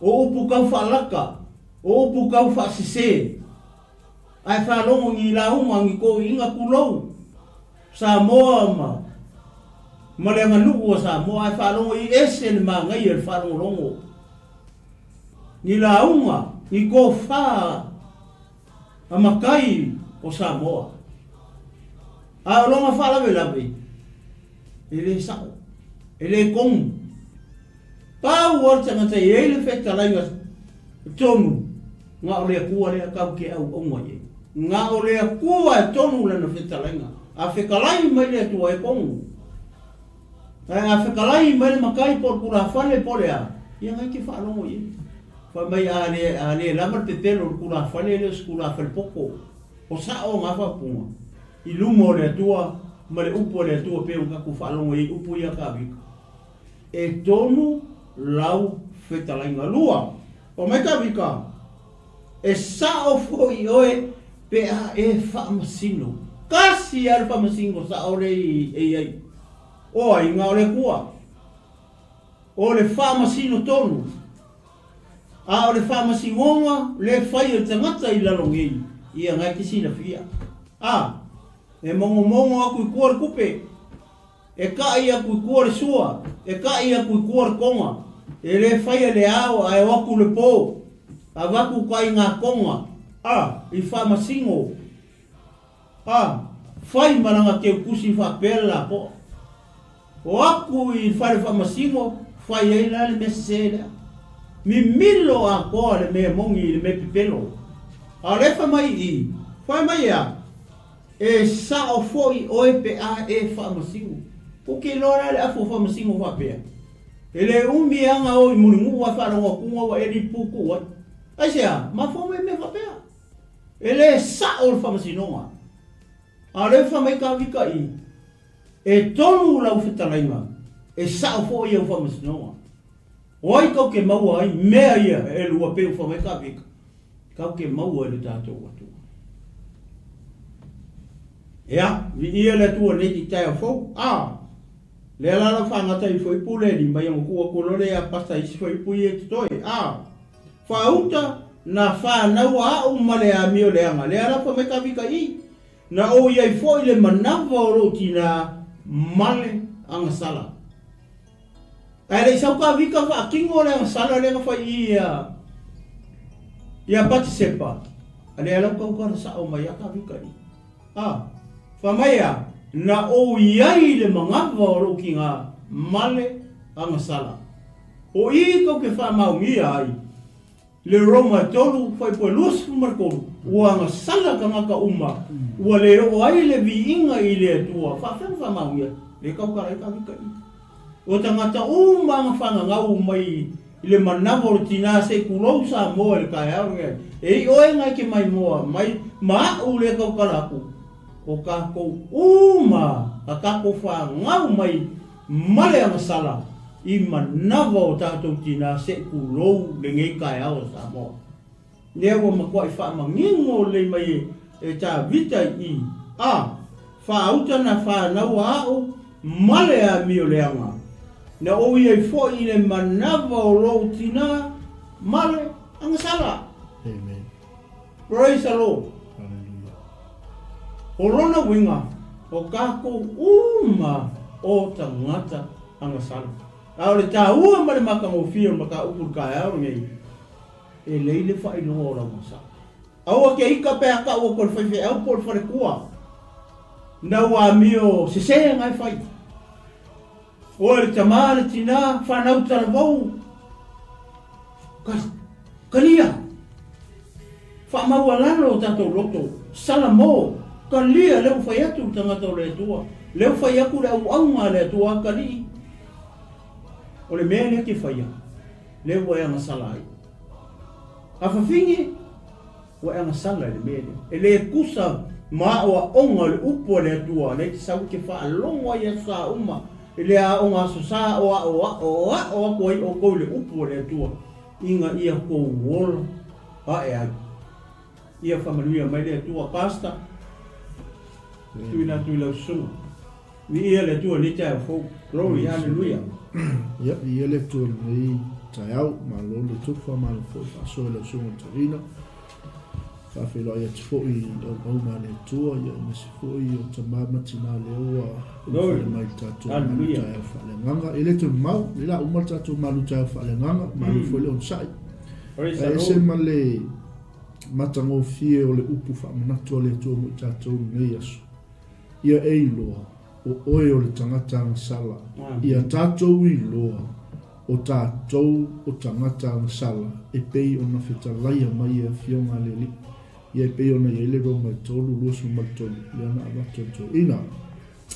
o upu tau faalaka, o upu tau faasese. Ae faalogo ni lauga ni toeaiina tulou Samoa ma ma le aganuu a Samoa ae faalogo i ese le manaia i le faalogologo. Ni lauga, ni tofa a matai o Samoa. A o lona faalavelave, e le sao, e le tonu. Pau lava le tagata e i ai le fetalaiga tonu, na o le Atua lea tatou te auauna i ai. Na o le Atua e tonu lana fetalaiga. A fetalai mai le Atua e tonu. Ae a fetalai mai le matai po o le tulafale po o le a, ia na e te faalogo i ai. Fai mai a le, a le lava le pepelo o le tulafale, e le o se tulafale poto. O sao na faaupuga i luma o le Atua ma le upu a le Atua pei ona tatou faalogo i ai upu ia Tavita. E tonu lau fetalaiga. Lua, fai mai Tavita, E sao foi oe pe a e faamasino. Tasi lava le faamasino sao lea e i ai. O ai na o le Atua? O le faamasino tonu. A o le faamasinoga le fai e le tagata i lalo nei. Ia na e te silafia. A, e mogomogo aku i tua le tupe, e taʻi aku i tua le sua, e taʻi aku i tua le toga, e lē faia le ao ae o atu le pō, avatu taʻiga toga, a, i faamasino, a, fai ma lana teutusi faapea le lapoa. O atu i le fale faamasino, fai ai la le mea sesē lea. Mimilo atoa le mea moni i le mea pepelo. A o lea e fai mai i i, fai mai e a? E sao foi oe pe a e faamasino. Kou te iloa la le afu o faamasino faapea? E le umi aga o i Mulinuu ae faalogo atuga ua eli le putu ai. Aisea? Mafua mai mea faapea. E le sao le faamasinoga. A o lea ua fai mai Tavita i, E tonu lau fetalaiga, e sao foi au faamasinoga. O ai kau ke maua ai mea ia e lua pei ua fai mai Tavita? Kau ke maua i le tatou Atua. Ea, viia le Atua nei i taeao fou. A, lea la lau faagata i fuaiupu le lima ia ona tuu atu loa lea ia Pasta isi fuaiupu ia e totoe. A, Faauta na fanau aʻu ma le amio leaga, lea la fai mai Tavita i, na ou i ai foi le manava o lou tinā ma le agasala. Ae le i sau Tavita faatino le agasala lea na fai i ia ia Patisepa, a lea la ua tautala sao mai a Tavita i. A, fai mai a, na ou i ai le manava o lou tinā ma le agasala. O i tou te faamaonia ai le Roma e tolu faipue 23, ua agasala tagata uma, ua le oo ai le viiga i le Atua, faafefea ona faamaonia? Le tautala ai Tavita i. O tagata uma aga fagagau mai i le manava o le tina se i tulou Samoa i le taeao lenei, e i oe ngai ke maimoa mai ma aʻu le tautala atu, o tatou uma a tatou fagau mai Ma le agasala i manava o tatou tinā seʻi tulou lenei taeao o Samoa. Lea ua matuaʻi faamanino lelei mai e Tavita i i, a, faauta na fanau a aʻu ma le amio leaga, na ou i ai foi i le manava o lou tinā ma le agasala. Amen. Praise the Lord. Hallelujah. O lona uiga, o tatou uma o tagata agasala. A o le taua ma le matagofie o le mataupu i le taeao lenei, e lei le faailoa o lau agasala. Aua ke ika pe a kau atu e le faifeau po o le faletua, nau amio sese nga e fai. Oe le tama, le tina, whanau talavou, ka, kalia, whaamaualalo o tatou loto, salamo, kalia lea ua fai atu le tagata o le Atua, lea ua fai atu le auauna a le Atua, kalii, o le mea lea ke faia, lea ua e agasala ai. A fafine, Ua e agasala i le mea lea. E le tusa ma aoaoga o le upu a le Atua, lea e te sau e te faalogo ai i aso sa uma, i le aoga aso sa o aoao atu ai outou i le upu a le Atua, ina ia tou ola ae ai. Ia faamanuia mai le Atua, Pastor, tuuina atu i lau susuga. Viia le Atua i lenei taeao fou. Glory, hallelujah. Ia, viia le Atua i lenei taeao. Malo le tufa, malo foi faasoa i lau susuga i le toeaina. Faafeiloai atu foi i auauna a le Atua, ia aemaise foi o tama ma tina lea ua ulufale mai i le tatou malu taeao faaleagaga. E le toe mamao, lea la uma le tatou malu taeao faaleagaga, malo foi le onosai. Ae ese ma le matagofie o le upu faamanatu a le Atua mo i tatou i lenei aso. Ia e iloa, o oe o le tagata agasala. Ia tatou iloa, o tatou o tagata agasala, e pei ona fetalaia mai e Afioga a le Alii. Ia e pei ona i ai le Roma e 3, 23, lea na avatu e le toeaina.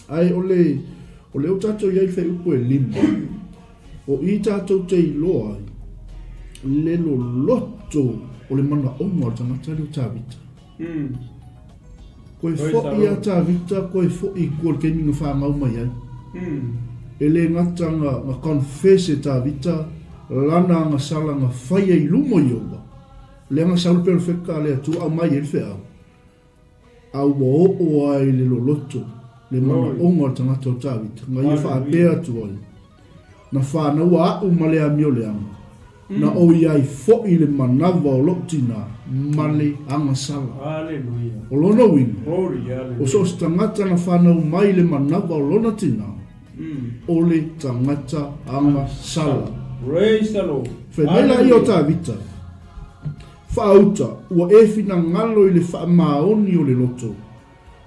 Ae o le, o lea ua tatou i ai i le fuaiupu e lima, o i tatou te iloa ai le loloto o le manaoga o le tagata lea o Tavita. Koe foʻi a Tavita, koe foʻi i tua i le taimi na fanau mai ai. E le gata na, na confess e Tavita lana agasala na faia i luma o Ieova, lea na sau le perofeta a le Atua aumai ai le feau, a ua oo ai le loloto, le manaoga o le tagata o Tavita, na ia faapea atu ai, Na fanau aʻu ma le amio leaga. Na ou i ai foʻi le manava o loʻu tinā ma le agasala. O lona uiga, o so o se tagata na fanau mai le manava o lona tinā, o le tagata agasala. Fai mai laia o Tavita, Faauta, ua e finagalo i le faamaoni o le loto,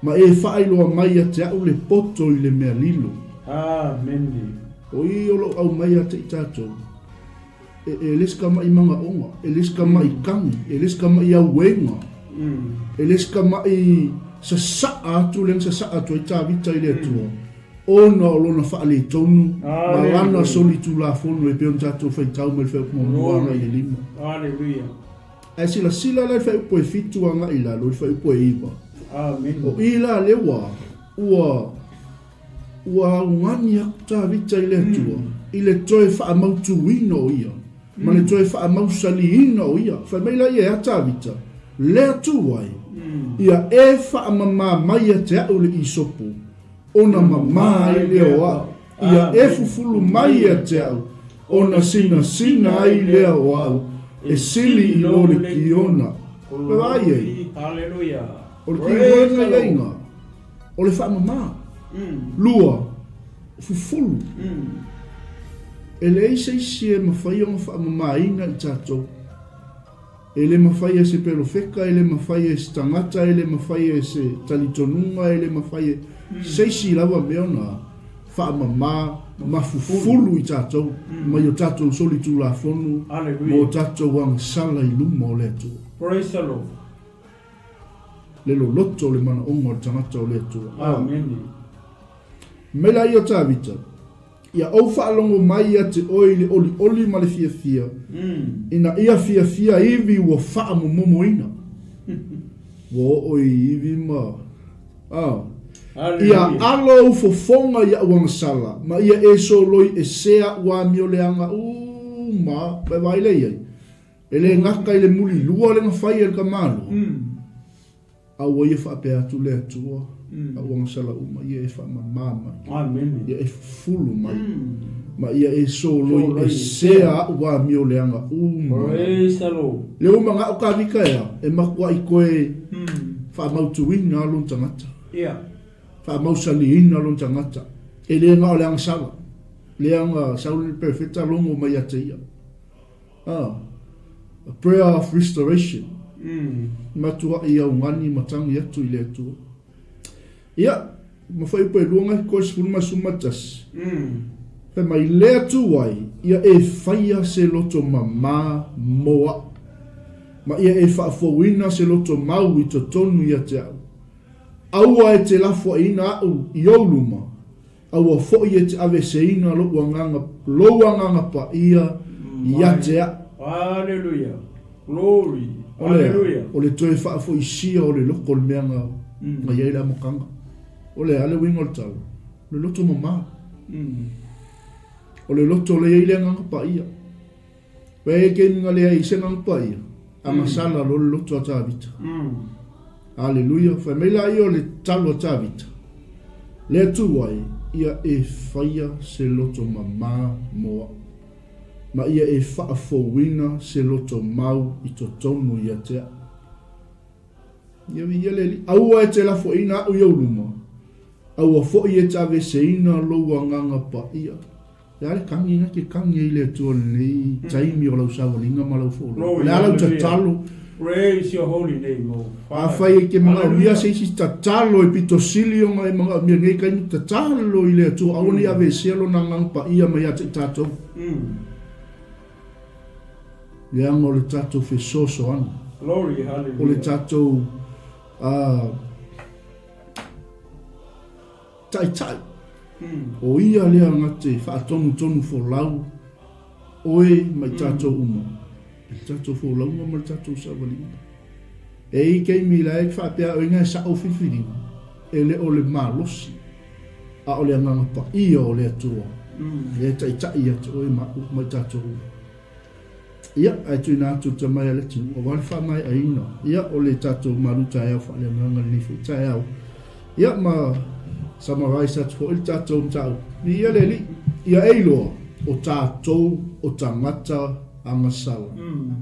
Ma e faailoa mai ia te a'u le poto i le mea lilo. Amene. O i o lo'u aumai ia te i tatou, e, e le se kama'i magaoga, e le se kama'i kagi, e le se kama'i auega, e le se kama'i sasa'a atu lea na sasa'a atu ai Tavita i le Atua, ona o lona faaletonu ma lana solitulafono e pei ona tatou faitau mai le Fuaiupu muamua agai i le lima. Hallelujah. Ae silasila la i le fuaiupu e 7 agai i lalo i le fuaiupu e 9. Amene. O i la lea ua, ua, ua augani atu Tavita i le Atua i le toe faamautuina o ia, ma le toe faamausaliina o ia. Fai mai la ia e a Tavita, Le Atua e, ia e faamama mai ia te a'u le isopo, ona mamā ai lea o a'u, ia e fufulu mai ia te a'u, ona sinasina ai lea o a'u, e sili i lo le kiona. E vaai ai, o le kiuega iaiga, o le faamamā. Lua, fufulu. E leai se isi e mafai ona faamamāina i tatou. E le mafai e se pelofeka, e le mafai e se tagata, e le mafai e se talitonuga, e le mafai e se isi lava mea ona faamama ma fufulu i tatou mai o tatou solitulafono ma o tatou agasala i luma o le Atua. Praise the Lord. Le loloto o le manaoga o le tagata o le Atua. Amene. Mai laia o Tavita. Ia ou faalogo mai ia te oe i le olioli ma le fiafia, ina ia fiafia ivi ua faamomomoina. Ua oo i ivi ma, a. Ia alo ou fofoga i aʻu agasala, ma ia e soloi esea aʻu amioleaga uma. Vae vaai lea i ai. E le gata i le mulilua le na fai e le tamaloa. A ua ia faapea atu le Atua, a ua gasala uma ia e faamama mai, Amene. ia e fufulu mai, ma ia e soloi esea aʻu amioleaga uma. Praise the Lord. Le uma ga'u kavika ea, e makuaʻi koe faamautuina lona tagata, Ia. faamausaliina lona tagata, e le na o le agasala, leaga sau le perofeta logo mai ia te ia. A prayer of restoration. Matuaʻi augani ma tagi atu i le Atua. Ia, ma fuaiupu e lua ngai koe 11. Fai mai, le atu ai, ia e faia se loto mamā mo aʻu, ma ia e faafouina se loto mau i totonu ia te aʻu. Aua e te lafoaiina aʻu i ou luma, A ua foʻi e te aveeseina loʻu agaga, lou agaga paia ia te aʻu. Haleluia! Glory! O le, Haleluia! o le toe faafoisia o le loko o le mea na, na i ai le amataga. O le a le uiga o le tala? O le loto mamā. O le loto lea i ai le agaga paia. Wea e ke nga lea i se agaga paia, agasala lo le loto a Tavita. Aleluia, fai mai la ia o le talo a Tavita, Le Atua e, ia e faia se loto mamā mo aʻu, ma ia e faafouina se loto mau i totonu ia te aʻu. Ia viia le Alii. Aua e te lafoina aʻu i ou luma, aua foʻi e te aveeseina lou agaga paia. Le a le kagi na ke kagi ai le Atua i lenei taimi o lau savaliga ma lau foʻoloa. O le a lau tatalo. Praise your holy name, O Father. Afai e ke manaomia se isi tatalo e pito sili ona e manaomia nei kaimi, tatalo i le Atua aua ne i aveesea lona agaga paia mai ia te i tatou. Leaga o le tatou fesoasoani. Glory, hallelujah. O le tatou Taitai, o ia lea na te faatonutonu folau oe ma i tatou uma, i le tatou folauga ma le tatou savaliga. E i taimi la e faapea oe na e sao filifiliga, e le o le malosi, a o le agaga paia o le Atua, lea e taitai ia te oe ma au ma i tatou uma. Ia, ae tuuina atu le tamai a le atunuu aua le faamaeaina, ia, o le tatou malu taeao faaleagaga lenei foi taeao. Ia, ma summarize atu foi le tatou mataupu. Viia le Alii, ia e iloa, o tatou o tagata. Agasala.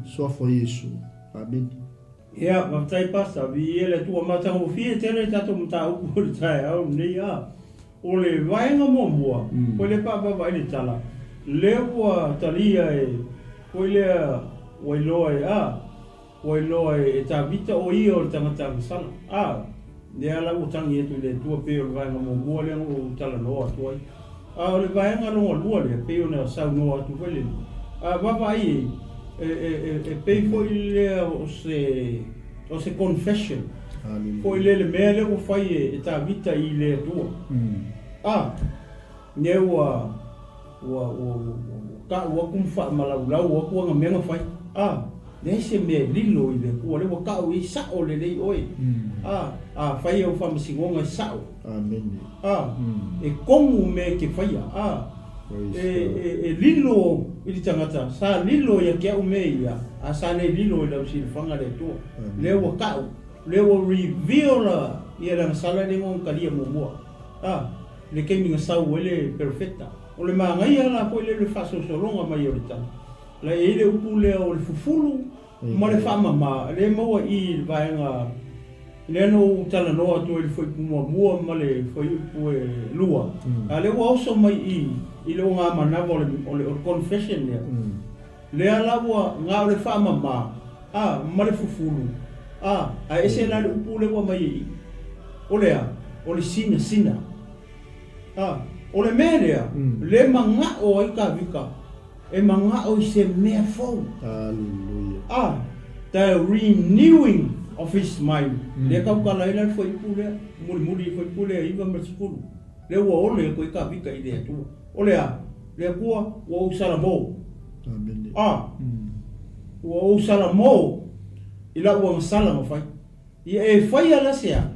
Suafa o Iesu. Amene. Ia, faafetai Pastor, viia le Atua matagofie tele le tatou mataupu o le taeao lenei a. O le vaega muamua, foi lea pe a vaavaai le tala, lea ua talia e, foi lea ua iloa e, a, ua iloa e Tavita o ia o le tagata agasala. A, lea la ua tagi atu i le Atua pei o le vaega muamua lea na ou talanoa atu ai. A o le vaega lona lua lea, pei ona saunoa atu foi le, a vaavaai i ai, e, e, e pei foi lea o se, o se confession, foi lea le mea lea ua fai e Tavita i le Atua. A, lea ua, ua, ua, ua, ua ka'u atu ma faamalaulau atu ana mea na fai. A, leai se mea e lilo i le Atua, lea ua ka'u i ai sa'o lelei oe. A, afai au faamasinoga e sa'o. Amene. A, e komu mea e te faia. A, e, e, e lilo i le tagata, sa lilo ia te au mea ia, a sa le lilo i lau silafaga le Atua. Lea ua ka'u, lea ua reveal ia le agasala lea na ona talia muamua. A, i le taimi na sau ai le perofeta. O le manaia la foi lea o le faasolosologa mai o le tala, la e i ai le upu lea o le fufulu ma le faamama, lea e maua i i le vaega lea na ou talanoa atu ai i le fuaiupu muamua ma le fuaiupu e lua, a o lea ua oso mai i i le ogamanava o le o le confession lea, lea la ua na o le faamama, a, ma le fufulu, a, ae ese la le upu lea ua aumai ai i i. O le a? O le sinasina. A, o le mea lea, le manao ai Tavita e manao i se mea fou. Hallelujah. A, the renewing of his mind. Lea tautala ai la le fuaiupu lea, mulimuli i le fuaiupu lea 9 ma le 10. Lea ua ole atu ai Tavita i le Atua. O le a? Le Atua, ua ou salamo. Amene. A, ua ou salamo i lau agasala na fai. Ia e faia la se a?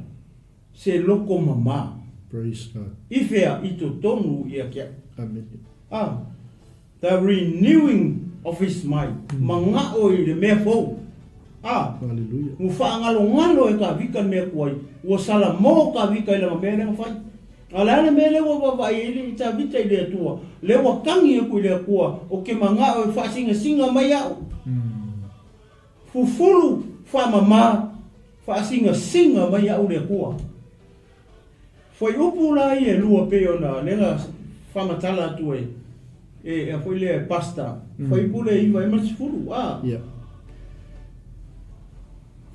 Se loko mama. Praise God. I fea i totonu ia te au. Amene. A, the renewing of his mind. Manao i le mea fou. A, Hallelujah. ua faagalogalo e Tavita le mea tuai, ua salamo Tavita i lana mea lea na fai. A o le a le mea lea ua vaavaai ai le Tavita i le Atua, lea ua tagi atu i le Atua, Ou te manao e faasingasinga mai au. Fufulu faamama, faasingasinga mai au le Atua. Fuaiupu la ia e lua pei ona lea na faamatala atu e e a foi lea e Pastor. Fuaiupu lea 9 ea ma le 10, a. Yeah.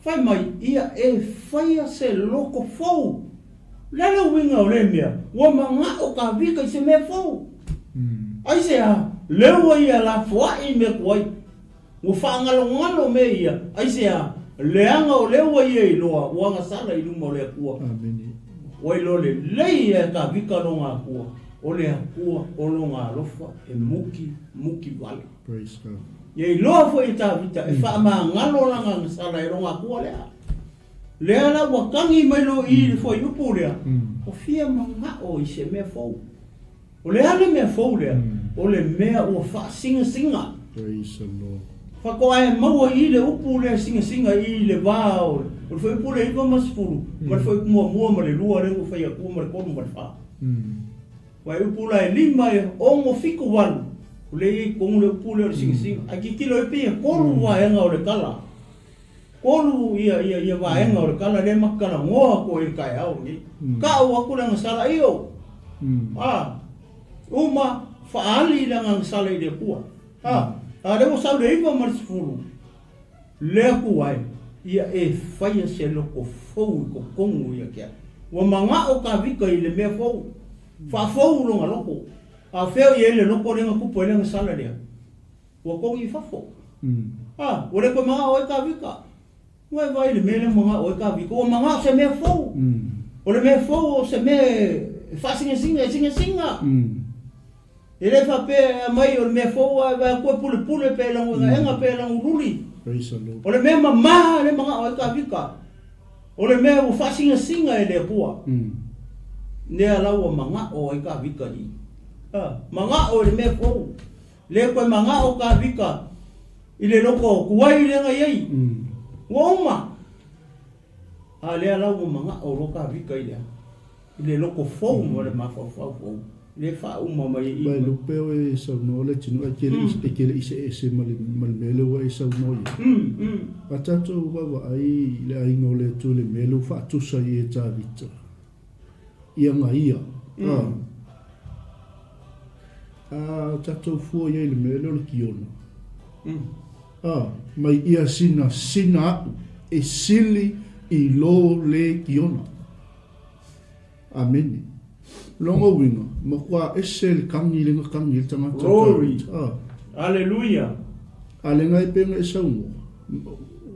Fai mai ia e faia se loko fou. O le a le uiga o lea mea? Ua manao Tavita i se mea fou. Aisea? Lea ua ia lafoai mea tuai. Ua faagalogalo mea ia, aisea? Leaga o lea ua ia iloa, ua agasala i luma o le Atua. Amene. Ua iloa lelei ia e Tavita lona Atua, o le Atua o lona alofa e muki, muki vale. Praise God. Ia iloa foi e Tavita, e faamagalo lana agasala e lona Atua lea. Lea la ua tagi mai loa i i le fuaiupu lea, ua fia manao i se mea fou. O le a le mea fou lea? O le mea ua faasingasinga. Praise the Lord. Faatoa e maua i le upu lea singasinga i le va o le fuaiupu lea 9 ma 10 ma le fuaiupu muamua ma le lua lea ua fai atua ma le tolu ma le fa. Fuaiupu la e lima e ono fitu valu o lea e i ai i totonu le upu lea o le singasinga. Ae tilotilo ai pei e tolu vaega o le tala. Tolu ia ia ia vaega o le tala lea ma talanoa atu ai i le taeao lenei. Tau atu le agasala io. A, uma faaali le agasala i le Atua. A, a lea ua sau le 9 ma le 10, le Atua e, ia e faia se loko fou i totonu ia te au. Ua manao Tavita i le mea fou, faafou lona loko. A o fea o i ai le loko lea na tupu ai le agasala lea? Ua togi i fafo. A, ua le toe manao ai Tavita. Ua e vaai i le mea lea manao ai Tavita, ua manao se mea fou. O le mea fou o se mea e faasingasinga, e singasinga. E le faapea e aumai o le mea fou ae vaai atu e pulepule pe lagoegaega pe lagululi. O le mea mama lea manao ai Tavita. O le mea ua faasingasinga e le Atua. Lea la ua manao ai Tavita i. A, manao i le mea fou. Le koe manao Tavita i le loko tuai lea na i ai. Ua uma. A lea la ua manao loa Tavita i le a? I le loko fou ma le mafaufau fou. Lea e faauma mai i i. Mai lupe o e saunoa le atunuu ae e te le i see ese ma le mea lea ua e saunoa i ai. A tatou vaavaai i le aiga o le Atua i le mea lea ua faatusa i e Tavita, ia gaia, a, a tatou fua i ai i le mea lea o le kiona, a, mai ia sina sina a'u e sili i lo le kiona. Amene. Lona uiga, matua ese le tagi lea na tagi ai le tagata. Glory. Ah. Aleluia. A le na e pe na e saunoa,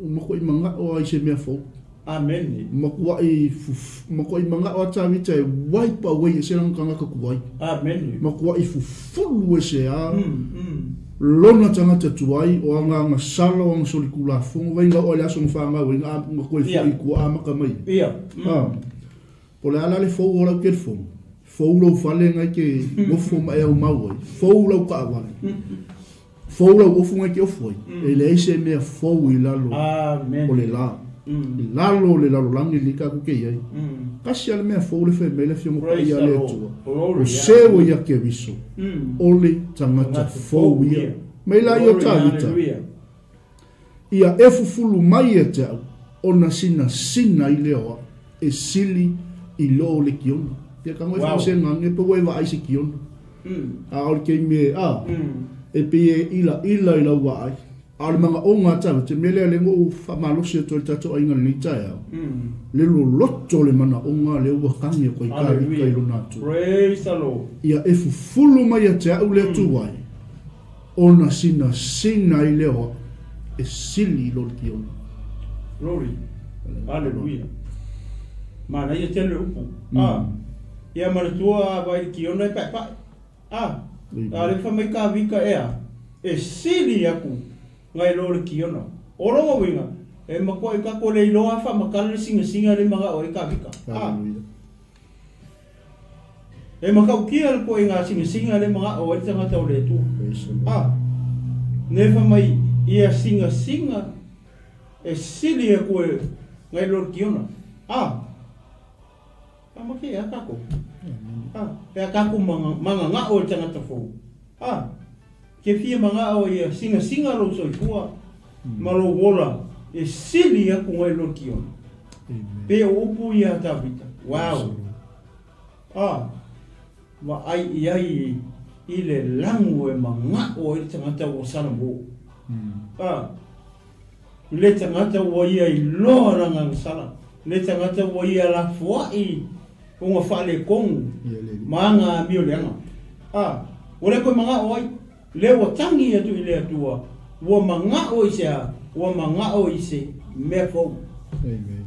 ua matuai manao lava i se mea fou. Amene. Matuai, matuai manao lava Tavita e wipe away ese lana tagata tuai. Amene. Matuai fufulu ese lava lona tagata tuai, o ana agasala, o ana solitulafono, vaai na oo lava i le aso na fanau ai, na toe foi i tua amata mai ai. Ah. Po o le a la le fou o lau telefoni, fou lou fale na e te nofo ma e aumau ai, fou lau taavale, fou lau ofu na e te ofu ai, e leai se mea fou i lalo o le la, i lalo o le lalolagi lenei tatou te i ai. Tasi lava le mea fou le fai mai le Afioga Paia a le Atua, o se ua ia Keriso, o le tagata fou ia. Mai la ia o Tavita. Ia e fufulu mai ia te au, ona sinasina ai lea o au, e sili i lo o le kiona. Ia ka ngoi whaosenga nge pe ua e vaai se kiona. A o le keimi e, a, e pei e ila ila i lau vaai. A o le manaʻoga a tātou, te mea lea le ngoʻu whaamalosi atu ai le tātou aiga i lenei taeao, le loloto o le manaʻoga lea ua tagi atu ai Tavita i lona Atua. Praise the Lord. Ia e fufulu mai ia te au le Atua e. Ona sinasina ai lea o au e sili i lo le kiona. Glory. Hallelujah. Manaia tele le upu. A. Ia manatua a vai le kiona e paepae. A. A le fa mai ka vika ea e sili aku ngai lo le kiona. O longa uiga e makoa i kako le iloa fa makala le singasinga le mangao ai ka vika. A. Hallelujah. E matautia le koe i ngā singasinga le manaʻo ai le tagata o le Atua. A, nefa mai ia singasinga e sili aku e ngai lo le kiona. A, a make e a kākou. A, e a kākou manganga'o e le tagata fou. A, ke fia manaʻo ia singasinga lou soifua ma lou ola e sili aku ngai lo le kiona. Pe o upu ia a Tavita. Wow! A, vaai i ai i le lagu e manaʻo ai le tagata ua salamo. A, le tagata ua ia iloa lana agasala, le tagata ua ia lafoaʻi ona faaletonu ma ana amio leaga. A, ua le toe manaʻo ai, le ua tagi atu i le Atua, ua manaʻo i se a? Ua manaʻo i se mea fou. Amen.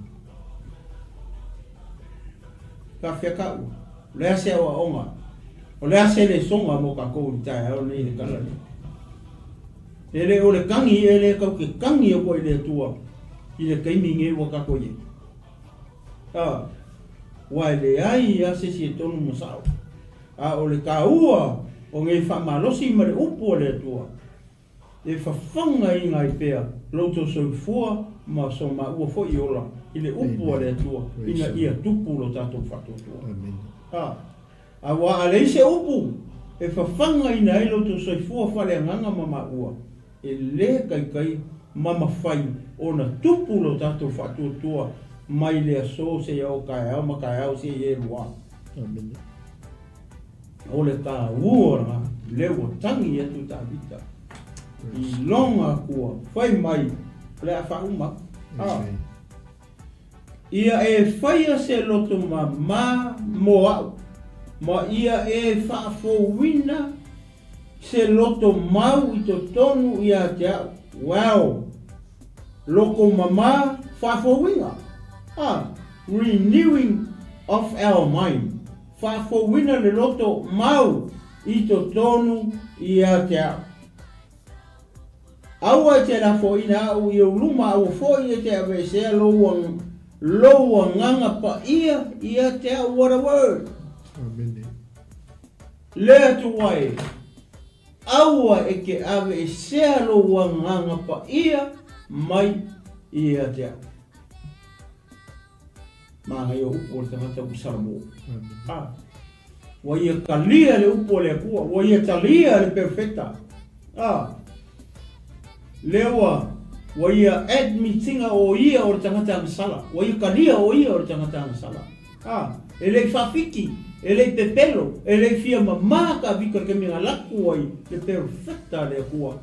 Faafetai kau. O le a se aoaoga? O le a se lesoga mo kakou i le taeao nei i le tala lea? E le o le tagi e le kau ke tagi aku ai i le Atua i le taimi nei ua kakou i ai. A, ua e leai a se isi e tonu ma sao. A o le taua o nei faamalosi ma le upu a le Atua, E fafagaina ai pea lo outou soifua ma so maua foi ola i le upu a le Atua ina ia tupu lo tatou faatuatua. A, aua a leai se upu e fafagaina ai lo outou soifua faaleagaga ma maua, e le kaikai ma mafai ona tupu lo tatou faatuatua mai le aso seia o taeao ma taeao seia e lua. O le taua lena, lea ua tagi atu Tavita i lona Atua, fai mai, o le a faauma aku. A. Ia e faia se loto mamā mo a'u, ma ia e faafouina se loto mau i totonu ia te a'u. Wow! Loko mamā faafouina. A. Renewing of our mind. Faafouina le loto mau i totonu ia te au. Aua e te lafoina a'u i ou luma, aua foi e te aveesea lou lou agaga paia ia te au. What a word! Amene. Le Atua e, aua e te aveesea lou agaga paia mai ia te au. Manaia o upu o le tagata ua Salamo. A. Ua ia talia le upu a le Atua, ua ia talia le perofeta. A, lea ua, ua ia admit ina o ia o le tagata agasala, ua ia talia o ia o le tagata agasala. A, e le i faafiki, e le i pepelo, e le i fia mamā Tavita i le taimi na alu atu ai le perofeta a le Atua.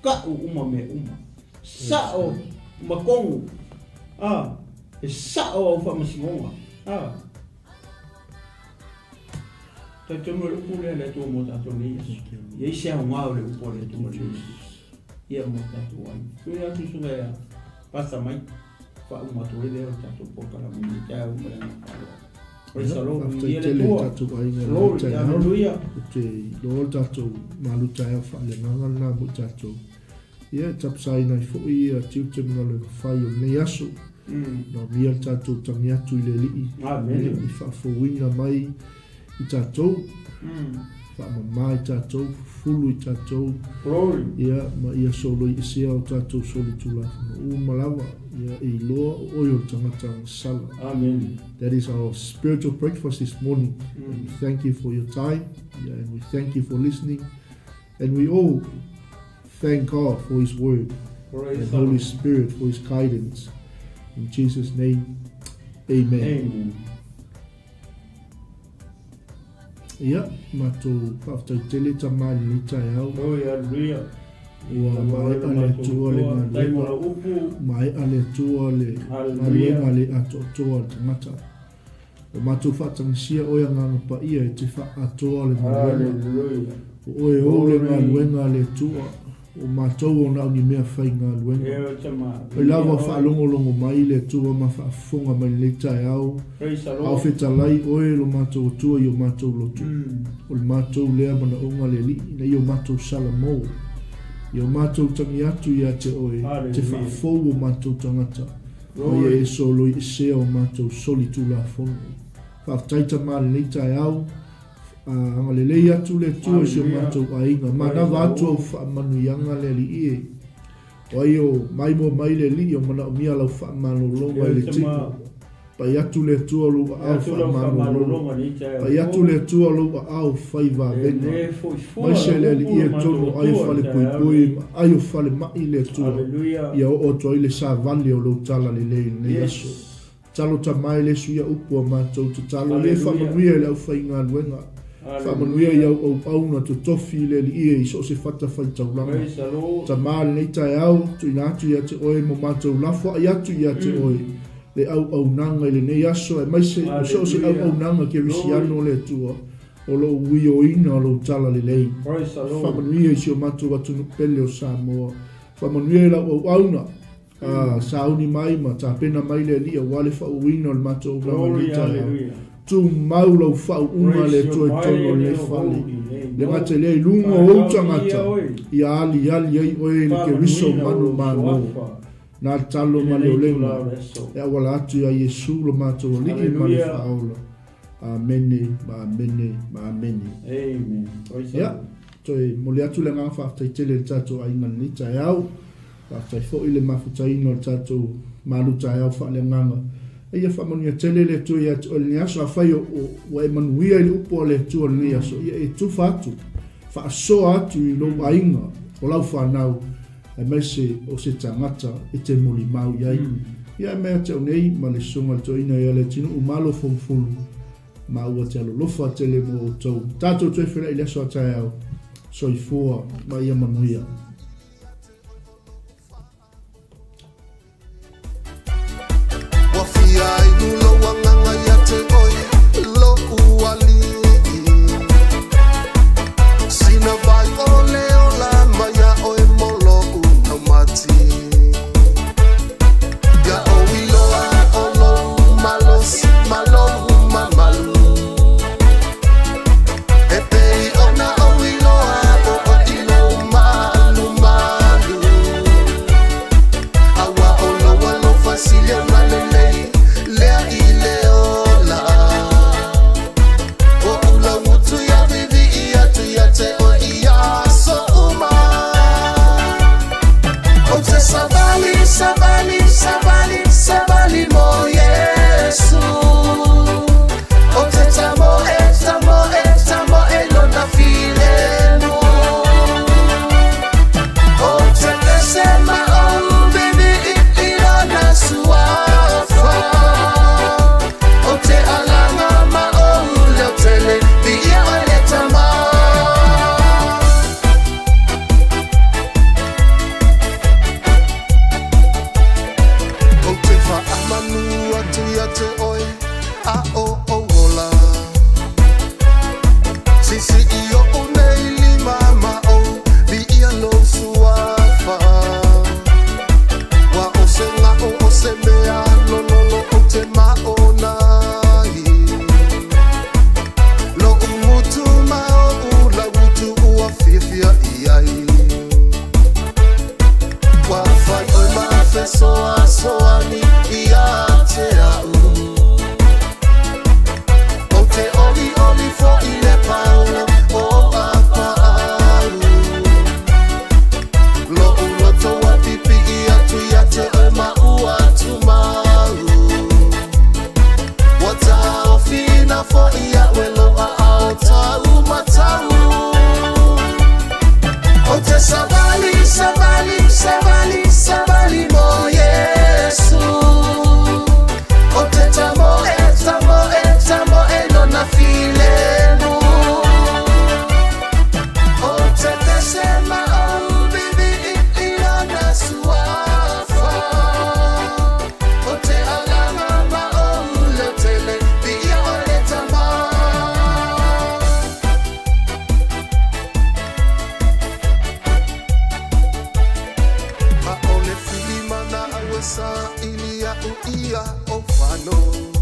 Ka'u uma mea uma. Sa'o ma tonu. A, e sa'o au faamasinoga. A. Talitonu o le upu lea a le Atua mo tatou nei aso. E i ai se aoga o le upu a le Atua i lenei aso. Ia mo tatou aiga. Tuuina atu susuga ia Pastor Mike, faauma atu ai lea o le tatou polokalame i lenei taeao ma le agaga faaaloalo. Praise the Lord. Faafetai Viia le tele i Atua. tatou aiga i lenei Glory, taeao. hallelujah. Ou te iloa le tatou malu taeao faaleagaga lena mo i tatou. Ia, e tapasaina ai foi ia tiute ma galuega fai o lenei aso. Manuia le tatou tagi atu i le Alii. Amene. I faafouina mai i tatou. Faamama i tatou, fufulu i tatou. Glory. Ia, ma ia soloiesea o tatou solitulafono uma lava. Ia, e iloa o oe o le tagata agasala. Amene. That is our spiritual breakfast this morning. And we thank you for your time. Yeah, and we thank you for listening. And we all thank God for His Word Praise and the Holy Lord. Spirit for His guidance. In Jesus' name, amen. Amen. Ia, matou faafetai tele tama i lenei taeao. Glory, hallelujah. Ua maea le Atua le galuega, maea le Atua le galuega le atoatoa a le tagata. Ua matou faatagisia oe Agaga Paia e te faaatoa le galuega. O oe ou le galuega a le Atua, o matou o na o ni mea faigaluega. Pai lava faalogologo mai le Atua ma faafofoga mai lenei taeao, a o fetalai oe lo matou Atua i o matou loto. O le matou lea manaoga le Alii ina ia o matou salamo, ia o matou tagi atu ia te oe, te faafou o matou tagata. Ma ia e soloiesea o matou solitulafono. Faafetai Tama i lenei taeao, agalelei atu le Atua i si o matou aiga, manava atu au faamanuiaga le Alii e. O ai o maimoa mai le Alii o manaomia lau faamalologa i le tino. Pai atu le Atua lou aao faamalolo. Pai atu le Atua lou aao fai vavega. Maise le Alii e tonu o ai o falepuipui ma ai o falemai le Atua, ia oo atu ai le savali o lou talalelei i lenei aso. Tatalo tama e le suia upu a matou tatalo le faamanuia i le aufaigaluega. Faamanuia i au auauna totofi i le Alii e i so o se fatafaitaulaga. Tama lenei taeao, tuuina atu ia te oe mo matou lafoai atu ia te oe le auaunaga i lenei aso aemaise o so o se auaunaga kerisiano le Atua o lo o uioina o lou talalelei. Faamanuia i si o matou atunuu pele o Samoa. Faamanuia i lau auauna. A, sauni mai ma tapena mai le Alii aua le faauuina o le matou auaunaga i lenei taeao. Tumau lau faauuga le Atua i totonu o lenei fale. Le gata i lea i luga o ou tagata, ia aliali ai oe i le Keriso manumalo. Na talo ma le olega e auala atu iā Iesu lo matou Alii ma le Faaola. Amene ma amene ma amene. Amen. Ia, toe momoli atu le agaga faafetai tele i le tatou aiga i lenei taeao. Faafetai foi le mafutaina o le tatou malu taeao faaleagaga. A ia faamanuia tele le Atua ia te oe i lenei aso. Afai o, o, ua e manuia i le upu a le Atua i lenei aso, ia e tufa atu, faasoa atu i lou aiga, o lau fanau, aemaise o se tagata e te molimau i ai. Ia e mea te au nei ma le susuga i le toeaina ia Leatinuu Malo Foufulu, maua te alolofa tele mo outou. Tatou toe feiloai i le aso a taeao. Soifua ma ia manuia. Ua fia inu lou agaga ia te oe lo'u alii Sina vai ole ola mai ia oe mo lo'u naumati Ia ou iloa o lou malosi ma lou mamalu E pei ona ou iloa o oe i lou malumalu Aua o lou alofa sili ona lelei lea i le ola Oʻu laugutu ia vivii atu ia te oe i aso uma Ou te savali, savali, savali, savali mo Iesu Ou te tamoe. fesoasoani ia te a'u. Ou te olioli foi le paolo o apaau. Lo'u loto ua pipii atu ia te oe ma ua tumau. Ua taofiina foi a'u e lou aao taumatau. Ou te savali, savali, savali, savali mo Iesu. Ou te tamoe, tamoe, tamoe lona filemu. Ou te pese ma ou viivii i lona suafa. Ou te alaga ma ou leotele, viia oe le Tama. A o le fili manaau e saili a'u ia ou fano.